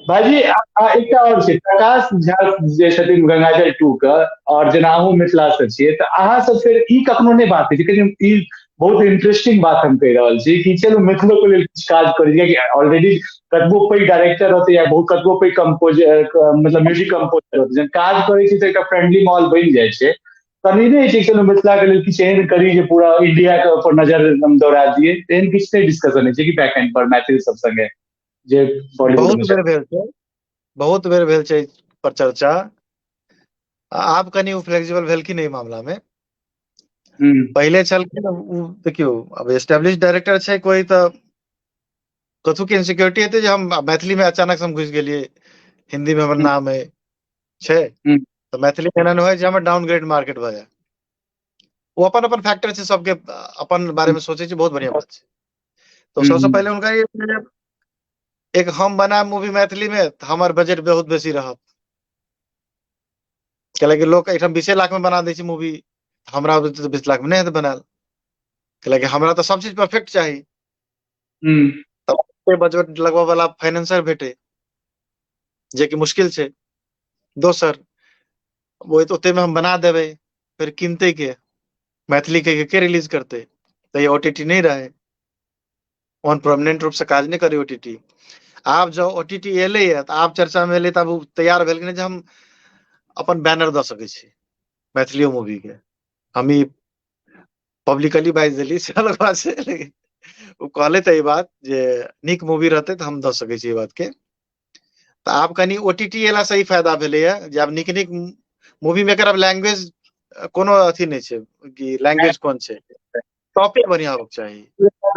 भाईजी एकटा और छै, प्रकाश झा जे छथिन गंगाजल 2 के, और जेना अहूँ मिथिला से छियै, तऽ अहाँ सब फेर ई कखनो नहि बात होइ छै, ई बहुत इंटरेस्टिंग बात हम कहि रहल छी कि चलू मिथिलो के लेल किछु काज करी, कियाकि ऑलरेडी कतबो पैघ डायरेक्टर रहतै या बहुत कतबो पैघ कम्पोजर मतलब म्यूजिक कम्पोजर रहतै, जहन काज करै छै तऽ एकटा फ्रेंडली माहौल बनि जाइ छै। तनी नहि छै चलू मिथिला के लेल किछु एहन करी जे पूरा इंडिया के ऊपर नजर एकदम दौड़ा दिए, एहन किछु नहि डिस्कशन होइ छै कि बैक एंड पर मैथिल सब संगे जे बहुत बेर भेल छै, बहुत बेर भेल छै पर चर्चा। आब कनि ओ फ्लेक्सिबल भेलखिन एहि मामला में। पहिले छलखिन ओ, देखियौ अब एस्टेब्लिश डायरेक्टर छै कोई, तऽ कथू के इनसिक्योरिटी हेतै जे हम मैथिली में अचानक से हम घुसि गेलियै, हिंदी में हमर नाम है छै, तऽ मैथिली में एना नहि होइ जे हमर डाउनग्रेड मार्केट भऽ जाय। ओ अपन अपन फैक्टर छै, सबके अपन बारे में सोचै छै, बहुत बढ़िया बात छै। तो सबसे पहिले हुनका ई एक हम बनायब मूवी मैथिली में तऽ हमर बजट बहुत बेसी रहत, कैलाकि लोक एहिठाम 20 लाख में बना दै छै मूवी, हमरा 20 लाख में नहि हेतै बनायल, कैलाकि हमरा तऽ सब चीज परफेक्ट चाही। तब बजट लगबऽ वाला फाइनेंसर भेटे, जेकि मुश्किल छै। दोसर वो तो ओते में हम बना देबै, फिर किनते के मैथिली के रिलीज करते, तऽ ओटीटी नहीं रहे, ओहन प्रोमिनेंट रूप से काज नहीं करे ओटीटी। आब जब ओटीटी एलै तऽ आब चर्चा में एलै, तब ओ तैयार भेलखिन जे हम अपन बैनर दऽ सकै छी। मैथिलियो मूवी के। हम ई पब्लिकली बाजि देली से अलग बात छै, लेकिन ओ कहले तऽ ई बात जे नीक मूवी रहतै तऽ हम दऽ सकै छी ई बात के। तऽ आब कनि ओ टी टी एला से ई फायदा भेलैया जे आब नीक नीक मूवी मेकर आब लैंग्वेज कोनो अथी नहि छै कि लैंग्वेज कोन छै, टॉपिक बढ़िया होबक चाही।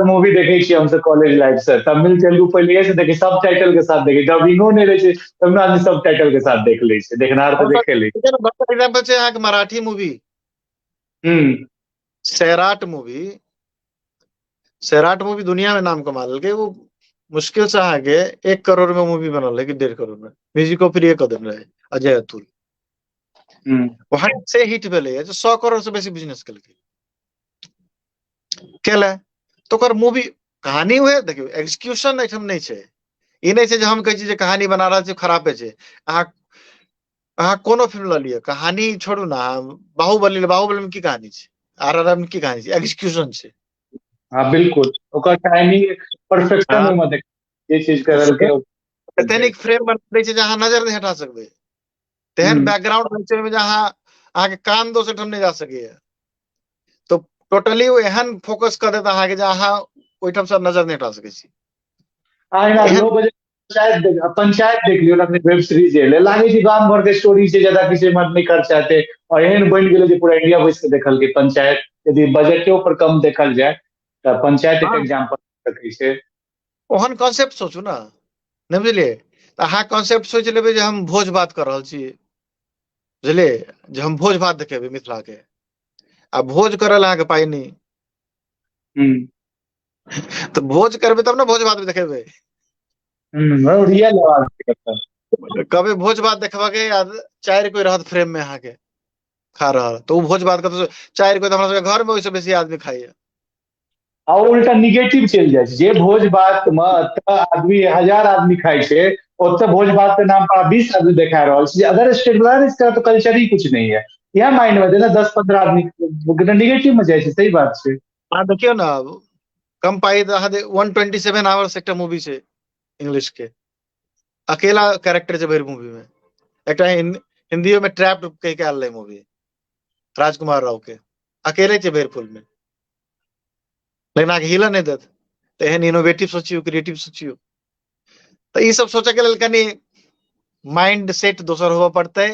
मूवी देखे छियै हमसब कॉलेज लाइफ से, तमिल तेलुगु पहिले से देखे, सब टाइटल के साथ देखे, डबिंगो नहि रहै छै तब ने आदमी सब टाइटल के साथ देख लै छै, देखनार तऽ देखे लै। एग्जाम्पल छै अहाँके Marathi movie, Sairat movie. Sairat movie दुनिया में नाम कमा लेलकै। वो मुश्किल से अहाँके 1 करोड़ में मूवी बनल है कि 1.5 करोड़ में, म्यूजिको फ्रीए कऽ देने रहे अजय अतुल। वहाँ से हिट भेलै जे 100 करोड़ से बेसी बिजनेस केलकै। केला तऽ ओकर मूवी कहानी उहे देखियौ, एक्जीक्यूशन एहिठाम नहि छै। ई नहि छै जे हम कहै छी जे कहानी बना रहल छी खरापे छै। अहाँ अहाँ कोनो फिल्म लऽ लिअ, कहानी छोड़ू ने, अहाँ बाहुबली, बाहुबली में की कहानी छै, आर आर आर में की कहानी छै, एक्जीक्यूशन छै। हाँ बिल्कुल, ओकर टाइमिंग परफेक्शन ओहिमे देख जे चीज करल के एते नीक फ्रेम बना दै छै जे अहाँ नजर नहि हटा सकबै, तेहन बैकग्राउंड रहै छै ओहिमे जे अहाँ अहाँके कान दोसर ठाम नहि जा सकैया। तऽ टोटली ओ एहन फोकस कऽ देत अहाँके जे अहाँ ओहिठाम से नजर नहि हटा सकै छी। एहन पंचायत, पंचायत देख लियौ, अपने वेब सीरीज एलै, लागै छै गाम घर के स्टोरी छै, ज्यादा किछु एहिमे नहि खर्चा हेतै, और एहन बनि गेलै जे पूरा इंडिया बैस के देखलकै पंचायत। यदि बजटो पर कम देखल जाय तऽ पंचायत एक एग्जाम्पल सकै छै। ओहन कॉन्सेप्ट सोचू ने, नहि बुझलियै? तऽ अहाँ कॉन्सेप्ट सोचि लेबै जे हम भोज भात कऽ रहल छी, बुझलियै, जे हम भोज भात देखेबै मिथिला के, आ भोज करल अहाँके पाइ नहि, तऽ भोज करबै तब ने भोज भात देखेबै। रियल कहबै भोज भात देखबऽ आ 4 कोइ रहत फ्रेम में अहाँके खा रहल, तऽ ओ भोज भात कतौ 4 कोइ, तऽ हमरा सबके घर में ओहिसँ बेसी आदमी खाइया। आ उल्टा निगेटिव चलि जाइ छै, जे भोज भात मे एतऽ आदमी 1000 आदमी खाइ छै, ओतऽ भोज भात के नाम पर 20 आदमी देखा रहल छै। अदर स्टेट वाला इसका तो कल्चर ही कुछ नहीं है, इएह माइंड में देना 10-15 आदमी निगेटिव में जाइ छै। सही बात छै। अहाँ देखियौ ने, कम पाइ तऽ अहाँ 127 आवर्स एकटा मूवी छै इंग्लिश के, अकेला कैरेक्टर छै भरि मूवी में। एकटा हिंदियो में ट्रैप्ड कहि के आयल रहे मूवी राजकुमार राव के, अकेले छै भरि फिल्म में, लेकिन अहाँके हिलऽ नहि देत। तऽ एहन इनोवेटिव सोचियौ, क्रिएटिव सोचियौ। तऽ ई सब सोचऽ के लेल कनि माइंड सेट दोसर होबऽ पड़तै,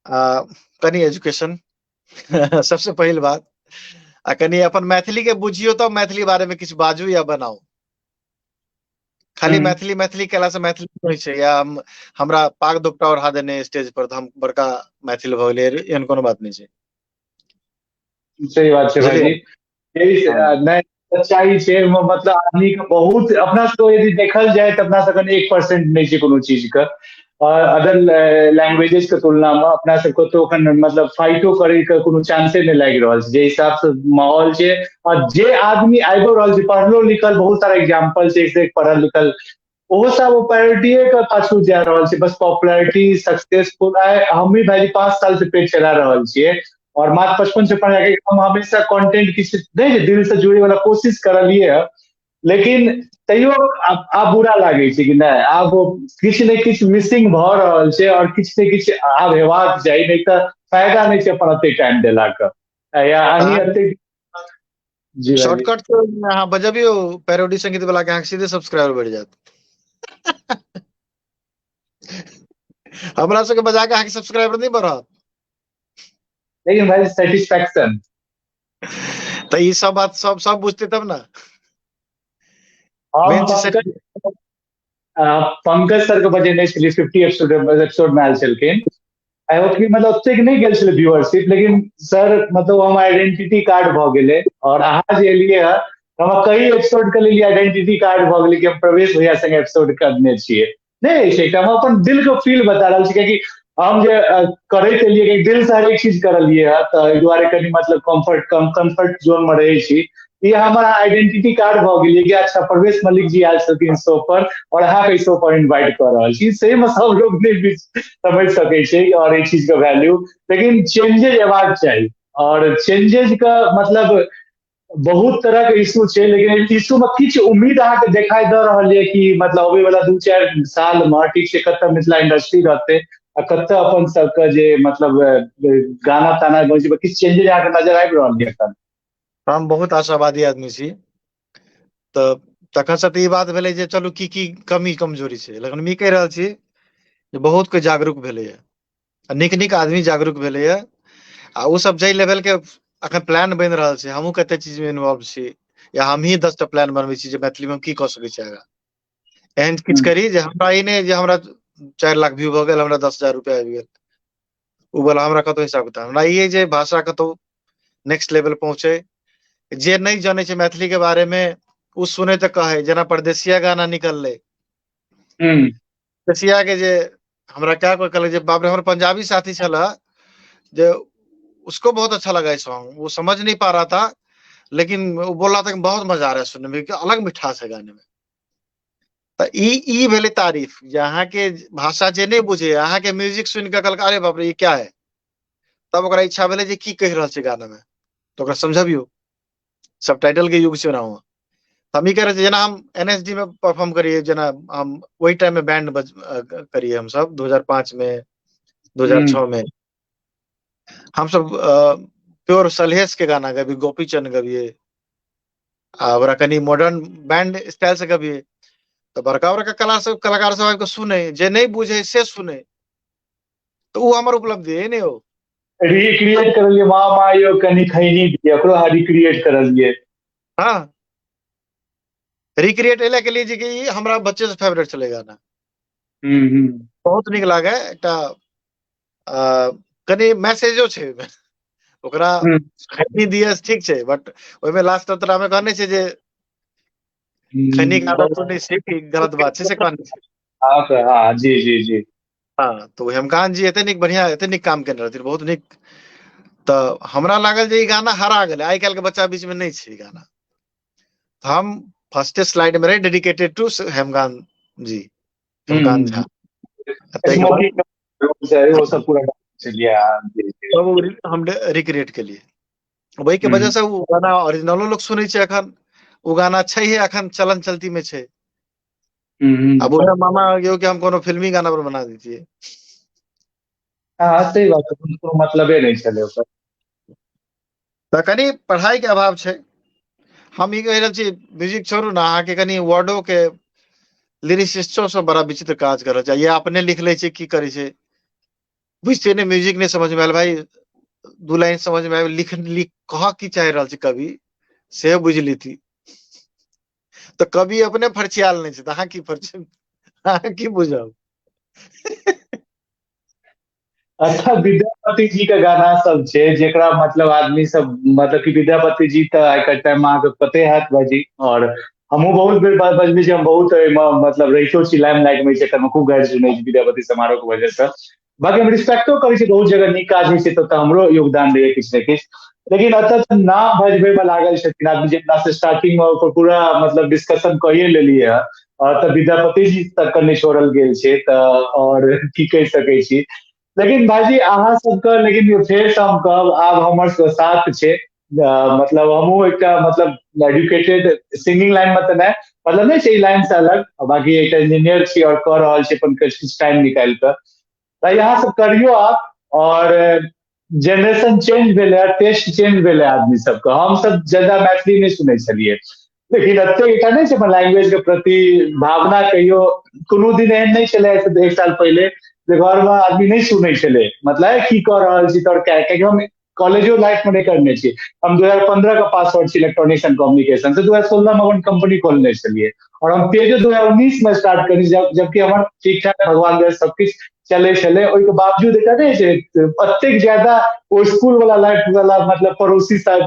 आ कनि एजुकेशन सबसे पहिल बात, आ कनि अपन मैथिली के बुझियौ तब मैथिली बारे में किछु बाजू या बनाउ। खाली मैथिली मैथिली केला से मैथिली होइ छै, या हम हमरा पाग दोपटा ओढ़ा देने स्टेज पर तऽ हम बड़का मैथिल भऽ गेलियै, एहन कोनो बात नहि छै। सही बात छै भाईजी, नहि सच्चाई छै। मतलब आदमी के बहुत अपना सबके यदि देखल जाय तऽ अपना सबके 1% नहि छै कोनो चीज के, और अदर लैंग्वेजेस के तुलना में अपना सबके तो अखन मतलब फाइटो करे के कोनो चांसे नहि लागि रहल छै, जे हिसाब से माहौल छै। और जे आदमी आबिओ रहल छै पढ़लो लिखल, बहुत सारा एग्जाम्पल छै, एक से एक पढ़ल लिखल, ओहो सब ओ प्रायोरिटीए के पाछू जा रहल छै, बस पॉपुलैरिटी सक्सेसफुल। आइ हम भी भाईजी 5 साल से पेज चला रहल छियै और मात्र 55-56 हजार, हम हमेशा कंटेंट किछु नहि दिल से जुड़े वाला कोशिश करलियै हँ, लेकिन तैयो आब बुरा लागै छै कि नहि आब किछु ने किछु मिसिंग भऽ रहल छै और किछु ने किछु आब हेबाक चाही, नहि तऽ फायदा नहि छै अपन एते टाइम देला के। या अहीं एते जी शॉर्टकट अहाँ बजबियौ पैरोडी संगीत वाला के, अहाँके सीधे सब्सक्राइबर बढ़ि जायत। हमरा सबके बजा के अहाँके सब्सक्राइबर नहि बढ़त, लेकिन भाई सेटिस्फैक्शन। तऽ ई सब बात सब सब बुझते तब ने। पंकज सर के बजेने छलियै 50 एपिसोड में आयल छलखिन। I hope कि मतलब ओतेक नहि गेल छलै व्यूअरशिप, लेकिन सर मतलब हम आइडेंटिटी कार्ड भऽ गेलै, और अहाँ जे एलियै हँ हमरा कई एपिसोड के लेल आइडेंटिटी कार्ड भऽ गेलै कि हम प्रवेश भैया संगे एपिसोड करने छियै। नहि छै एकटा हम अपन दिल के फील बता रहल छी, कियाकि हम जे करैत एलियै दिल से हरेक चीज करलियै हँ, तऽ एहि दुआरे कनि मतलब कम्फर्ट जोन में रहै छी। ई हमर आइडेंटिटी कार्ड भऽ गेलै कि अच्छा प्रवेश मल्लिक जी आयल छथिन शो पर और अहाँके शो पर इन्वाइट कऽ रहल छी। से में सब लोग नहि समझ सकै छै और एहि चीज के वैल्यू, लेकिन चेंजेज एबाक चाही। और चेंजेज के मतलब बहुत तरह के इशू छै, लेकिन इशू में किछु उम्मीद अहाँके देखाई दऽ रहल यऽ कि मतलब अबै वाला 2-4 साल में ठीक छै कतऽ मिथिला इंडस्ट्री रहतै आ कतऽ अपन सबके जे मतलब गाना ताना बजै छै, किछु चेंजेज अहाँके नजर आबि रहल यऽ एखन? हम बहुत आशावादी आदमी छी। तऽ तखन से तऽ ई बात भेलै जे चलू की की कमी कमजोरी छै, लेकिन हम ई कहि रहल छी जे बहुत कोइ जागरूक भेलैए आ नीक नीक आदमी जागरूक भेलैए आ ओ सब जाहि लेवल के अखन प्लान बनि रहल छै, हमहूँ कते चीज मे इन्वॉल्व छी या हमही 10टा प्लान बनबै छी जे मैथिली मे हम की कऽ सकै छी आगाँ, एहन किछु करी जे हमरा ई नहि जे हमरा 4 लाख व्यू भऽ गेल, हमरा 10,000 रुपया आबि गेल, ओ वाला हमरा कतौ हिसाब किताब हमरा ई जे भाषा कतौ नेक्स्ट लेवल पहुँचे, जे नहि जानै छै मैथिली के बारे मे ओ सुने तऽ कहै, जेना परदेसिया गाना निकललै, परदेसिया के जे हमरा क्या कोई कहलक जे बाप रे, हमर पंजाबी साथी छल जे उसको बहुत अच्छा लगा ये सॉन्ग, वो समझ नहीं पा रहा था लेकिन वो बोल रहा था कि बहुत मजा आ रहा है सुनने में, अलग मिठास है गाने में। तऽ ई भेलै तारीफ जे अहाँके भाषा जे नहि बुझे, अहाँके म्यूजिक सुनि कऽ कहलक अरे बाप रे ई क्या है, तब ओकरा इच्छा भेलै जे की कहि रहल छै गाना मे, तऽ ओकरा समझबियौ। सबटाइटल के युग छै ओना। हम ई कह रहल छी जेना हम एनएसडी में परफॉर्म करियै, जेना हम ओहि टाइम में बैंड करियै हमसब 2005 में 2006 में हमसब प्योर सलहेश के गाना गबियै, गोपी चंद गबियै आ ओकरा कनि मॉडर्न बैंड स्टाइल से गबियै, तऽ बड़का बड़का कला सब कलाकार सब आबि कऽ सुनै, जे नहि बुझै से सुनै, तऽ ओ हमर उपलब्धि है ने। ओ रिक्रिएट करलियै माँ मायो कनि खैनी दिए, ओकरो अहाँ रिक्रिएट करलियै। हाँ, रिक्रिएट एहि लए केलियै जे कि ई हमरा बच्चे से फेवरेट छलै गाना, बहुत नीक लागे, एकटा कनि मैसेजो छै ओहिमे, ओकरा खैनी दिए ठीक छै बट ओहिमे लास्ट अंतरा मे कहने छै जे खैनी के आदत तो नहीं छै, गलत बात छै से कहने छै। हाँ सर, हाँ, जी जी जी। हाँ, तो हेमकांत जी एते नीक बढ़िया एते नीक काम केने रहथिन, बहुत नीक। तऽ हमरा लागल जे ई गाना हरा गेलै, आइ काल्हि के बच्चा बीच मे नहि छै ई गाना। हम फर्स्टे स्लाइड मे रहे डेडिकेटेड टू हेमकांत जी, हेमकांत झा। हम रिक्रिएट केलिए, ओहि के वजह से ओ गाना ओरिजिनलो लोग सुनै छै अखन, ओ गाना छै हे अखन चलन चलती में छै। अब ओकरा मामा यौ कि हम कोनो फिल्मी गाना पर बना दैतियै। हाँ सही बात छै, कोनो मतलबे नहि छलै ओकर। तऽ कनि पढ़ाई के अभाव छै। हम ई कहि रहल छी म्यूजिक छोड़ू ने, अहाँके कनि वर्डो के लिरिसिस्टो सब बड़ा विचित्र काज कर रहल छै, या अपने लिख लै छै की करै छै बुझते नहि, म्यूजिक नहि समझ में आयल भाई, 2 लाइन समझ में आयल, लिख लिख कह की चाहि रहल छै कवि से बुझि लेती, तऽ कवि अपने फरछियाल नहि छै तऽ अहाँ की फरछ अहाँ की बुझब। अच्छा विद्यापति जी के गाना सब छै जेकरा मतलब आदमी सब मतलब कि विद्यापति जी तऽ आइ के टाइम अहाँके पते हैत भाईजी, और हमहूँ बहुत बेर बजबै छी, हम बहुत एहिमे मतलब रहितो छी लाइमलाइट मे, चक्कर मे खूब गारि सुनै छी विद्यापति समारोह के वजह से। बाकी हम रिस्पेक्टो करै छी, बहुत जगह नीक काज होइ छै तऽ हमरो योगदान रहैए किछु ने किछु, लेकिन एतऽ तऽ नाम भजबै मे लागल छथिन आदमी, जे अपना से स्टार्टिंग मे ओकर पूरा मतलब डिस्कशन कहिए लेलियै हँ, और तऽ विद्यापति जी तक के नहि छोड़ल गेल छै तऽ और की कहि सकै छी। लेकिन भाईजी अहाँ सबके लेकिन फेर से हम कहब आब हमर सबके साथ छै, मतलब हमहूँ एकटा मतलब एडुकेटेड सिंगिंग लाइन मे तऽ नहि, मतलब नहि छै ई लाइन से अलग, बाकी एकटा इंजीनियर छी और कऽ रहल छी अपन किछु टाइम निकालि कऽ। तऽ अहाँ सब करियौ आब, और जेनरेशन चेंज भेलै, टेस्ट चेंज भेलै आदमी सबके। हम सब ज्यादा मैथिली नहि सुनै छलियै, लेकिन एते एकटा नहि छै अपन लैंग्वेज के प्रति भावना, कहियो कोनो दिन एहन नहि छलै एक साल पहिले जे घर मे आदमी नहि सुनै छलै, मतलब की कऽ रहल छी तोर क्या, कियाकि हम कॉलेजो लाइफ में नहि करने छी। हम 2015 के पास आउट छी इलेक्ट्रॉनिक्स एंड कम्युनिकेशन से, 2016 में अपन कंपनी खोलने छलियै और हम पेजो 2019 में स्टार्ट करने, जबकि हमर ठीक ठाक भगवान दया सब किछु चलै छलै, ओहिके बावजूद एकटा नहि छै एतेक ज्यादा ओ स्कूल वाला लाइफ वाला मतलब पड़ोसी साहब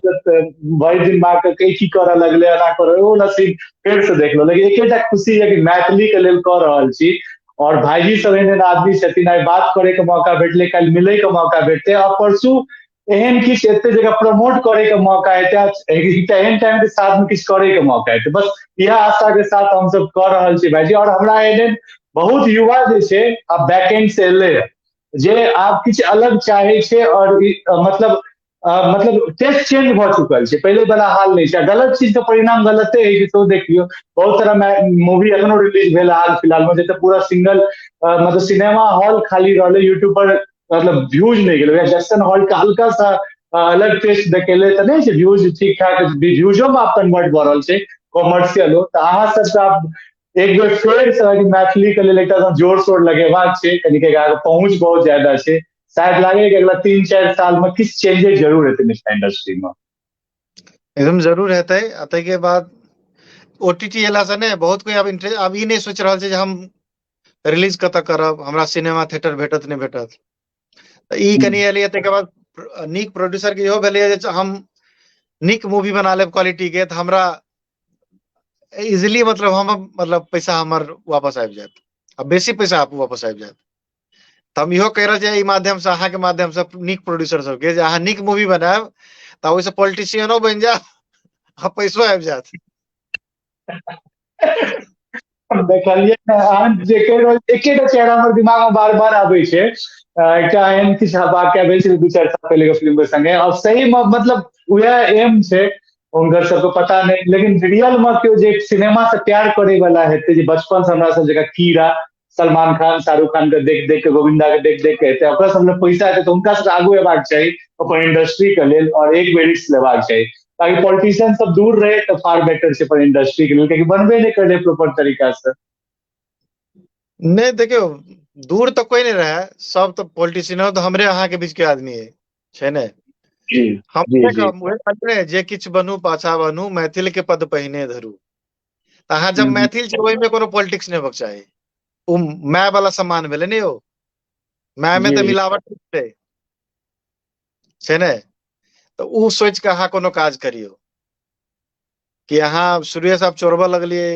भरि दिन माँ के की करऽ लगलै एना करऽ, ओ वाला सीन फेर से देखलहुँ। लेकिन एकेटा खुशी यऽ कि मैथिली के लेल कऽ रहल छी और भाईजी सब एहन एहन आदमी छथिन, आइ बात करे के मौका भेटलै, काल्हि मिलै के मौका भेटतै और परसू एहन किछु एते जगह प्रमोट करे के मौका हेतै, एकटा एहन टाइम के साथ में किछु करे के मौका हेतै। बस इएह आशा के साथ हम सब कऽ रहल छी भाईजी। और हमरा एहन बहुत युवा जे छै आब बैकएंड से एलै जे आब किछु अलग चाहे छै और मतलब मतलब टेस्ट चेंज भऽ चुकल छै, पहिले वाला हाल नहि छै। गलत चीज के परिणाम गलते होइ छै। तो देखियौ बहुत सारा मूवी एखनो रिलीज भेल हाल फिलहाल में, जतऽ पूरा सिंगल मतलब सिनेमा हॉल खाली रहलै, यूट्यूब पर मतलब व्यूज नहि गेलै। जैक्सन हॉल के हल्का सा अलग टेस्ट देखेले तऽ नहि छै व्यूज ठीक ठाक, व्यूजो में आब कन्वर्ट भऽ रहल छै कॉमर्शियल हो। तऽ अहाँ सबके आब एक बेर फेर से मैथिली के लेल एकटा जोर शोर लगेबाक छै, कनि के पहुंच बहुत ज्यादा छै। शायद लागे कि अगला 3-4 साल में किछु चेंजेस जरूर हेतै मिथिला इंडस्ट्री में। एकदम जरूर हेतै। आ ताहिके बाद ओटीटी एला से ने बहुत कोई आब इंटरेस्ट, आब ई नहि सोचि रहल छै जे हम रिलीज कतऽ करब, हमरा सिनेमा थिएटर भेटत नहि भेटत। तऽ ई कनि एलैया। ताहिके बाद नीक प्रोड्यूसर के इहो भेलैया जे हम नीक मूवी बना लेब क्वालिटी के, तऽ हमरा इजिली मतलब हम मतलब पैसा हमर वापस आबि जायत, आ बेसी पैसा वापस आबि जायत। तऽ हम इहो कहि रहल छी एहि माध्यम से, अहाँके माध्यम से नीक प्रोड्यूसर सबके, जे अहाँ नीक मूवी बनायब तऽ ओहिसँ पॉलिटिशियनो बनि जायब आ पैसो आबि जायत। देखलियै अहाँ जे कहि रहल, एकेटा चेहरा हमर दिमाग में बार बार आबै छै। एकटा एहन किछु वाक्य भेल छलै 2-4 साल पहिले के फिल्म के संगे, और सही में मतलब उएह एम छै हुनकर सबके, पता नहि, लेकिन रियल में केओ जे सिनेमा से प्यार करे वाला हेतै, जे बचपन से हमरा सब जकाँ कीड़ा सलमान खान शाहरुख खान के देख देख के, गोविंदा के देख देख के हेतै, ओकरा सब लग पैसा हेतै, तऽ हुनका सबके आगू एबाक चाही अपन इंडस्ट्री के लेल और एक बेर रिस्क लेबाक चाही, ताकि पॉलिटिशियन सब दूर रहे तऽ फार बेटर छै अपन इंडस्ट्री के लेल, कियाकि बनबे नहि करलै प्रॉपर तरीका से। नहि देखियौ, दूर तऽ कोई नहि रहे, सब तऽ पॉलिटिशियनो तऽ हमरे अहाँ के बीच के आदमी है, छै ने? हम जे किछु बनू पाछा बनू, मैथिल के पद पहिने धरू। तऽ अहाँ जब मैथिल छी ओहिमे कोनो पॉलिटिक्स नहि होबक चाही। ओ my वाला सम्मान भेलै ने यौ, my में तऽ मिलावट छै, छै ने? तऽ ओ सोचि कऽ अहाँ कोनो काज करियौ कि अहाँ शुरुए से आब चोरबऽ लगलियै,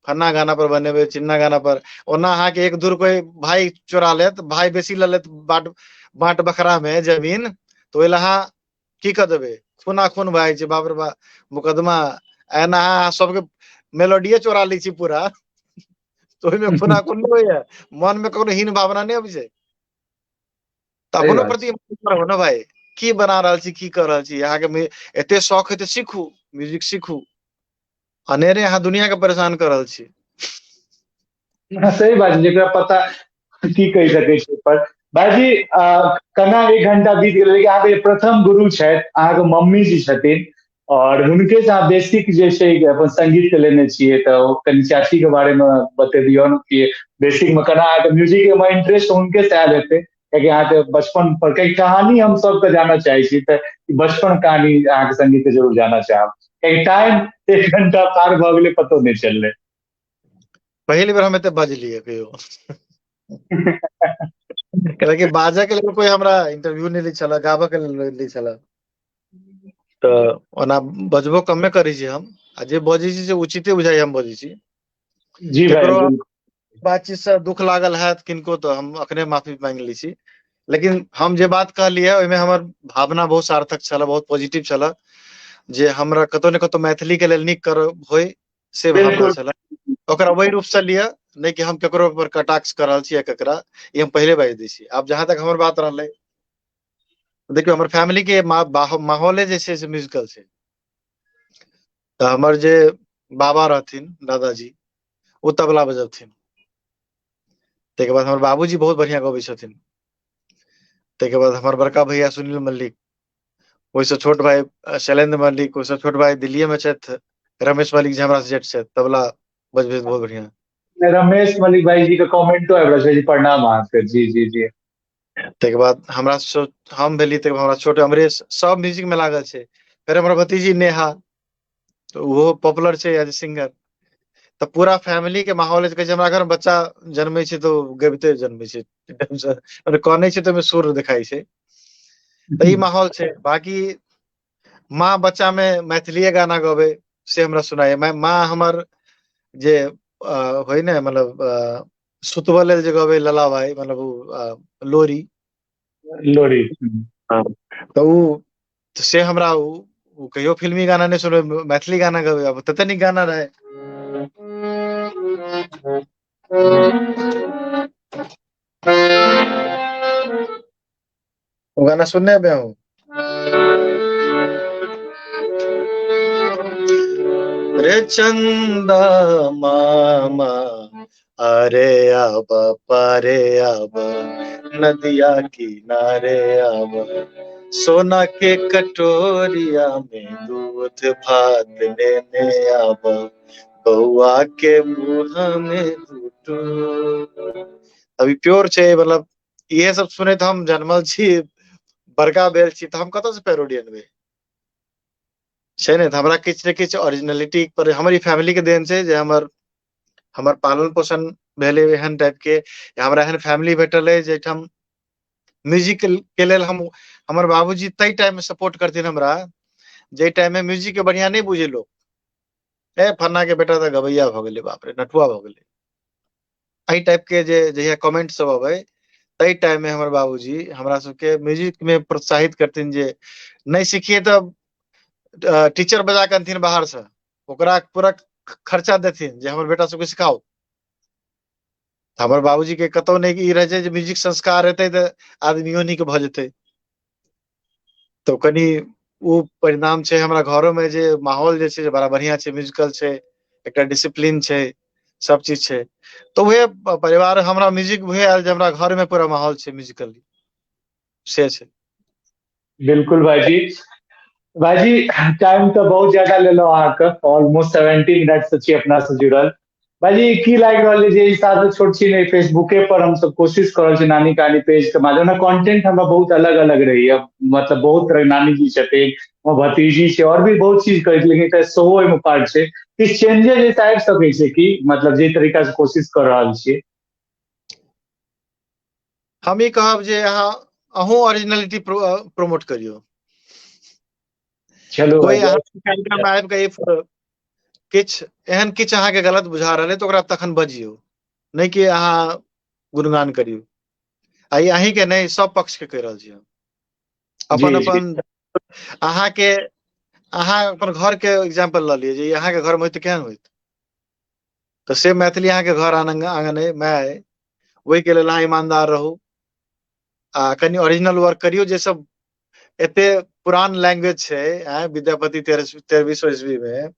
फन्ना गाना पर बनेबै, चिन्ना गाना पर, ओना अहाँके एक दूर कोई भाई चोरा लेत, भाई बेसी लऽ लेत बाट बाट बखरा में जमीन, तऽ ओहि लए अहाँ की कऽ देबै, खूना खून भए जाइ छै, बाप रे बाप मुकदमा। एना अहाँ सबके मेलोडीए चोरा लै छी पूरा, तऽ ओहिमे खूना खून नहि होइया, मन में ककरो हीन भावना नहि अबै छै। तऽ अपनो प्रति ने भाई, की बना रहल छी, की कर रहल छी, अहाँके एते शौक है तऽ सीखू, म्यूजिक सीखू, अनेरे अहाँ दुनिया के परेशान कर रहल छी। सही बात, जेकरा पता की कहि सकै छी। पर भाईजी केना 1 घंटा बीत गेलै, लेकिन अहाँके प्रथम गुरु छथि अहाँके मम्मी जी छथिन, और हुनके से अहाँ बेसिक जे छै अपन संगीत के लेने छियै, तऽ कनि चाची के बारे में बतेबियौ कि बेसिक में केना अहाँके म्यूजिक में इंटरेस्ट हुनके से आयल हेतै, कियाकि अहाँके बचपन पर कई कहानी हम सबके जानऽ चाहै छी, तऽ बचपन कहानी अहाँके संगीत के जरूर जानऽ चाहब, कियाकि टाइम 1 घंटा पार भऽ गेलै, पतो नहि चललै। पहिल बेर हम एते बजलियै कहियो, कियाकि बाजऽ के लेल कोई हमरा इंटरव्यू नहि लै छलै, गाबऽ के लेल लै छलै, तऽ ओना बजबो कमे करै छी हम, आ जे बजै छी से उचिते बुझाइ हम बजै छी। जी भाई, बातचीत से दुख लागल हैत किनको तऽ हम अखने माफी मांगि लै छी, लेकिन हम जे बात कहलियै ओहिमे हमर भावना बहुत सार्थक छल, बहुत पॉजिटिव छल, जे हमरा कतौ ने कतौ मैथिली के लेल नीक कर होय से भावना छल, ओकरा ओहि रूप से लिअ, नहि कि हम केकरो पर कटाक्ष कर रहल छी या केकरा, ई हम पहिले बाजि दै छी। आब जहाँ तक हमर बात रहलै, देखियौ हमर फैमिली के माहौले जे छै से म्यूजिकल छै। तऽ हमर जे बाबा रहथिन दादाजी, ओ तबला बजबथिन, ताहिके बाद हमर बाबूजी बहुत बढ़िया गबै छथिन, ताहिके बाद हमर बड़का भैया सुनील मल्लिक, ओहिसँ छोट भाई शैलेंद्र मल्लिक, ओहिसँ छोट भाई दिल्लीए में छथि रमेश मल्लिक, जे हमरा से जेठ छथि, तबला बजबै बहुत बढ़िया। रमेश मल्लिक भाई जी के कमेंटो आबि रहल छै जी, प्रणाम अहाँके। जी जी जी। ताहिके बाद हमरा हम भेली, ताहिके बाद हमरा छोट अमरेश, सब म्यूजिक में लागल छै। फेर हमर भतीजी नेहा, तऽ ओहो पॉपुलर छै एज ए सिंगर। तऽ पूरा फैमिली के माहौल कहै छै, हमरा घर में बच्चा जन्मै छै तऽ गबिते जन्मै छै, कनै छै तऽ ओहिमे सुर देखाइ छै, तऽ ई माहौल छै। बाकी माँ बच्चा में मैथिलीए गाना गबै से हमरा सुनाइए। माँ हमर जे होइ ने, मतलब सुतबऽ लेल जे गबै लला भाई, मतलब ओ लोरी, लोरी, तऽ ओ से हमरा ओ कहियो फिल्मी गाना नहि सुनबै, मैथिली गाना गबै, आब तते नीक गाना रहै। ओ गाना सुनने हेबै अहूँ? रे चंदा मामा अरे आब पारे आब, नदिया किनारे आब, सोना के कटोरिया में दूध भात लेने आब, बउआ के मुँह में गुटू। अभी प्योर छै, मतलब इहे सब सुनैत हम जनमल छी, बड़का भेल छी, तऽ हम कतऽ से पैरोडी अनबै छै ने। तऽ हमरा किछु ने किछु ओरिजिनलिटी पर हमर ई फैमिली के देन छै जे हमर हमर पालन पोषण भेलै एहन टाइप के, हमरा एहन फैमिली भेटल अइ जाहिठाम म्यूजिक के लेल हम हमर बाबूजी ताहि टाइम में सपोर्ट करथिन हमरा, जाहि टाइम में म्यूजिक के बढ़िया नहि बुझे लोग, ए फन्ना के बेटा तऽ गबैया भऽ गेलै, बाप रे नटुआ भऽ गेलै, एहि टाइप के जे जहिया कमेंट सब अबै ताहि टाइम में हमर बाबूजी हमरा सबके म्यूजिक में प्रोत्साहित करथिन जे नहि सिखिए तऽ टीचर बजा के अनथिन बाहर से, ओकरा पूरा खर्चा देथिन जे हमर बेटा सबके सिखाओ। हमर बाबूजी के कतौ नहि ई रहै छै जे म्यूजिक संस्कार हेतै तऽ आदमियो नीक भऽ जेतै, तऽ कनि ओ परिणाम छै हमरा घरो में जे माहौल जे छै बड़ा बढ़िया छै, म्यूजिकल छै, एकटा डिसिप्लिन छै, सब चीज छै। तऽ उहे परिवार हमरा म्यूजिक उहे आयल जे हमरा घर में पूरा माहौल छै म्यूजिकली, से छै। बिल्कुल भाईजी, भाईजी टाइम तऽ बहुत ज्यादा लेलहुँ अहाँके, ऑलमोस्ट 70 मिनट से छी अपना से जुड़ल। भाईजी की लागि रहल है जे हिसाब से छोट छी फेसबुके पर हम सब कोशिश कर रहल छी नानी कहानी पेज के माध्यम, कंटेंट हमरा बहुत अलग अलग रहैया, मतलब बहुत तरह नानी जी छथिन, भतीजी छै, और भी बहुत चीज करै छै, लेकिन एकटा सेहो ओहिमे पार्ट छै। किछु चेंजेज आबि सकै छै कि, मतलब जे तरीका से कोशिश कर रहल छियै? हम ई कहब जे अहाँ अहूँ ओरिजिनलिटी प्रोमोट करियौ। चलो कोई अहाँ कार्यक्रम आबि कऽ किछु एहन किछु अहाँके गलत बुझा रहल है तऽ ओकरा तखन बजियौ, नहि कि अहाँ गुणगान करियौ। आ ई अहींके नहि, सब पक्ष के कहि रहल छी हम। अपन अपन अहाँके अहाँ अपन घर के एग्जाम्पल लऽ लिअ जे ई अहाँके घर मे होइत तऽ केहन होइत, तऽ से मैथिली अहाँके घर आंगन अइ, माय अइ, ओहिके लेल अहाँ ईमानदार रहू आ कनि ओरिजिनल वर्क करियौ। जे सब एते पुरान लैंग्वेज छै, विद्यापति 13वीं सौ ईस्वी में,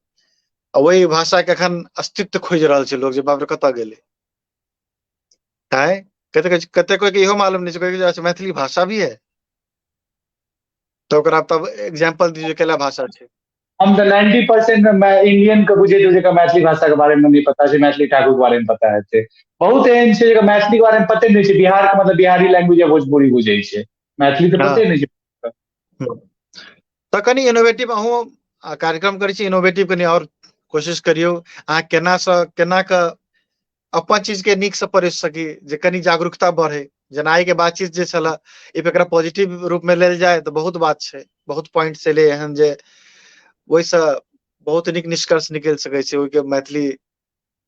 आ ओहि भाषा के एखन अस्तित्व खोजि रहल छै लोग जे बाप रे कतऽ गेलै। आँय कते कते कोई के इहो मालूम नहि छै, अच्छा मैथिली भाषा भी है, तऽ ओकरा तब एग्जाम्पल दियौ केला भाषा छै। हम तऽ 90% में इंडियन के बुझे छै मैथिली भाषा के बारे में नहीं पता छै, मैथिली ठाकुर के बारे में पता हेतै। बहुत एहन छै जेकरा मैथिली के बारे में पते नहि छै, बिहार के मतलब बिहारी लैंग्वेज या भोजपुरी बुझै छै, मैथिली तऽ पते नहि छै। तऽ कनि इनोवेटिव अहूँ कार्यक्रम करै छी, इनोवेटिव कनि आओर कोशिश करियौ, अहाँ केना से केना के अपन चीज के नीक से परोसि सकी, जे कनि जागरूकता बढ़े। जेना आइ के बातचीत जे छलै, if एकरा पॉजिटिव रूप में लेल जाय तऽ बहुत बात छै, बहुत पॉइंट छलै एहन जे ओहिसँ बहुत नीक निष्कर्ष निकलि सकै छै, ओहिके मैथिली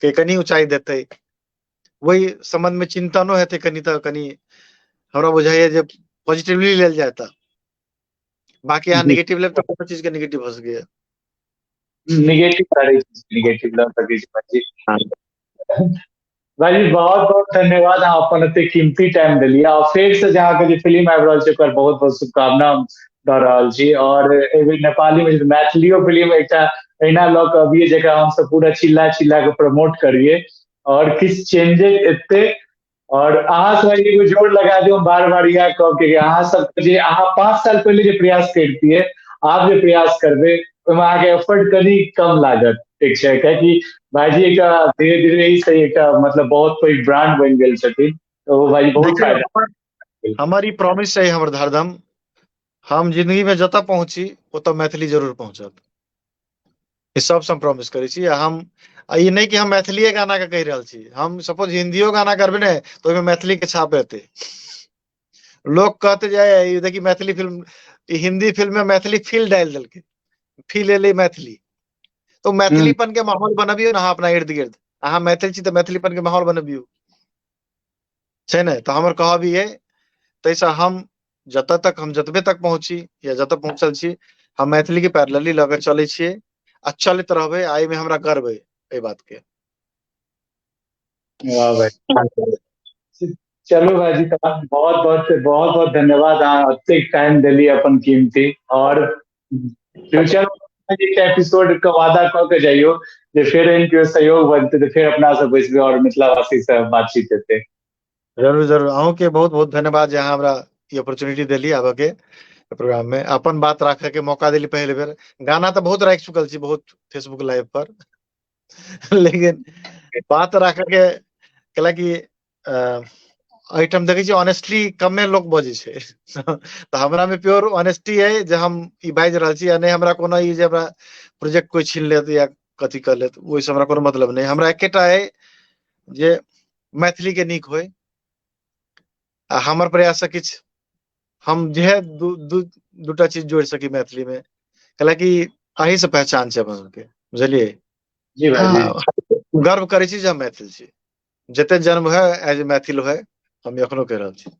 के कनि ऊंचाई देतै, ओहि संबंध में चिंतनो हेतै कनि, तऽ कनि हमरा बुझाइया जे पॉजिटिवली लेल जाय तऽ, बाकी अहाँ निगेटिव लेब तऽ कोनो चीज के निगेटिव हो सकैया। निगेटिव सारी चीज निगेटिव लऽ सकै छी भाईजी। भाईजी बहुत बहुत धन्यवाद, अहाँ अपन एते कीमती टाइम देलियै। आ फेर से जे अहाँके जे फिल्म आबि रहल छै ओकर बहुत बहुत शुभकामना हम दऽ रहल छी। और एहि बेर नेपाली में मैथिलियो फिल्म एकटा एहिना लऽ कऽ अबियै जेकरा हमसब पूरा चिल्ला चिल्ला के प्रमोट करियै और किछु चेंजेज एतै। और अहाँ सब एगो जोर लगा दियौ, हम बार बार इएह कहब कि अहाँ सबके जे अहाँ 5 साल पहिले जे प्रयास करितियै, आब जे प्रयास करबै ओहिमे अहाँके एफर्ट कनि कम लागत, ठीक छै? कियाकि भाईजी एकटा धीरे धीरे ही सही एकटा मतलब बहुत पैघ ब्रांड बनि गेल छथिन, तऽ ओ भाईजी बहुत फायदा। हमर ई प्रॉमिस छै, हमर धरदम, हम जिंदगी में जतऽ पहुँची ओतऽ मैथिली जरूर पहुँचत, ई सबसँ हम प्रॉमिस करै छी। हम ई नहि कि हम मैथिलीए गाना के कहि रहल छी, हम सपोज हिंदियो गाना करबै ने तऽ ओहिमे मैथिली के छाप एतै, लोक कहते जे ई देखी मैथिली फिल्म, ई हिंदी फिल्म में मैथिली फील डालि देलकै, फील एलै मैथिली। तो मैथिलीपन के माहौल बनबियौ ने अहाँ अपना इर्द गिर्द, अहाँ मैथिल छी तऽ मैथिलीपन के माहौल बनबियौ, छै ने? तऽ हमर कहब ई अइ, ताहिसँ हम जतऽ तक हम जतबे तक पहुँची या जतऽ पहुँचल छी, हम मैथिली के पैरेलली लऽ के चलै छियै आ चलैत रहबै, आ एहिमे हमरा गर्व अइ एहि बात के। वाह भाई, चलू भाईजी, तहन बहुत बहुत बहुत बहुत धन्यवाद, अहाँ एतेक टाइम देलियै अपन कीमती। और फ्यूचर एकटा एपिसोड के वादा कऽ के जाइयो जे फेर एहन केओ सहयोग बनतै तऽ फेर अपना सब बैसबै और मिथिलावासी से बातचीत हेतै। जरूर जरूर, अहूँके बहुत बहुत धन्यवाद जे अहाँ हमरा ई अपॉर्चुनिटी देली आबऽ के प्रोग्राम में, अपन बात राखे के मौका देली। पहिल बेर गाना तऽ बहुत राखि चुकल छी बहुत फेसबुक लाइव पर, लेकिन बात राखे के कैलाकि एहिठाम देखै छी ऑनेस्टली कमे लोक बजै छै, तऽ हमरा मे प्योर ऑनेस्टी अइ जे हम ई बाजि रहल छी, आ नहि हमरा कोनो ई जे हमरा प्रोजेक्ट कोइ छीन लेत या कथी कऽ लेत, ओहिसँ हमरा कोनो मतलब नहि। हमरा एकेटा अइ जे मैथिली के नीक होइ, आ हमर प्रयास से किछु हम जे दू दू दूटा चीज जोड़ि सकी मैथिली मे, कैलाकि एहि से पहचान छै अपन सबके, बुझलियै? जी भाई। गर्व करै छी जे हम मैथिल छी, जते जन्म है एज मैथिल है, हम एखनो कहि रहल छी।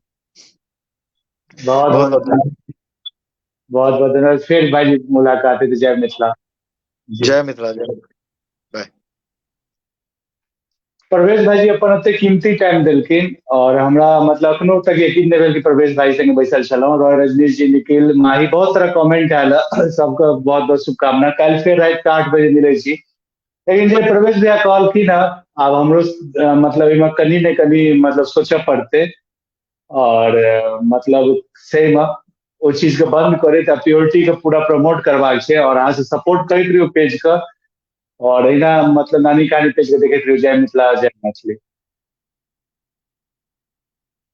बहुत बहुत बहुत बहुत धन्यवाद। फिर भाई मुलाकात है, जय मिथिला। जय मिथिला, जय बाय। प्रवेश भाईजी अपन एते कीमती टाइम देलखिन और हमरा मतलब अखनो तक यकीन नहि भेल कि प्रवेश भाई संगे बैसल छलहुँ। रॉय रजनीश जी, निखिल माही, बहुत सारा कमेंट आयल, सबके बहुत बहुत शुभकामना। काल्हि फेर राति के 8 बजे मिलै छी। लेकिन जे प्रवेश भैया कहलखिन हँ, आब हमरो मतलब एहिमे कनि ने कनि मतलब सोचऽ पड़तै और मतलब सही मे ओहि चीज के बंद करैत आ प्योरिटी के पूरा प्रमोट करबाक छै। और अहाँ से सपोर्ट करैत रहियो पेज के, और एहिना मतलब नानी कहानी पेज के देखैत रहियो। जय मिथिला, जय मैथिली।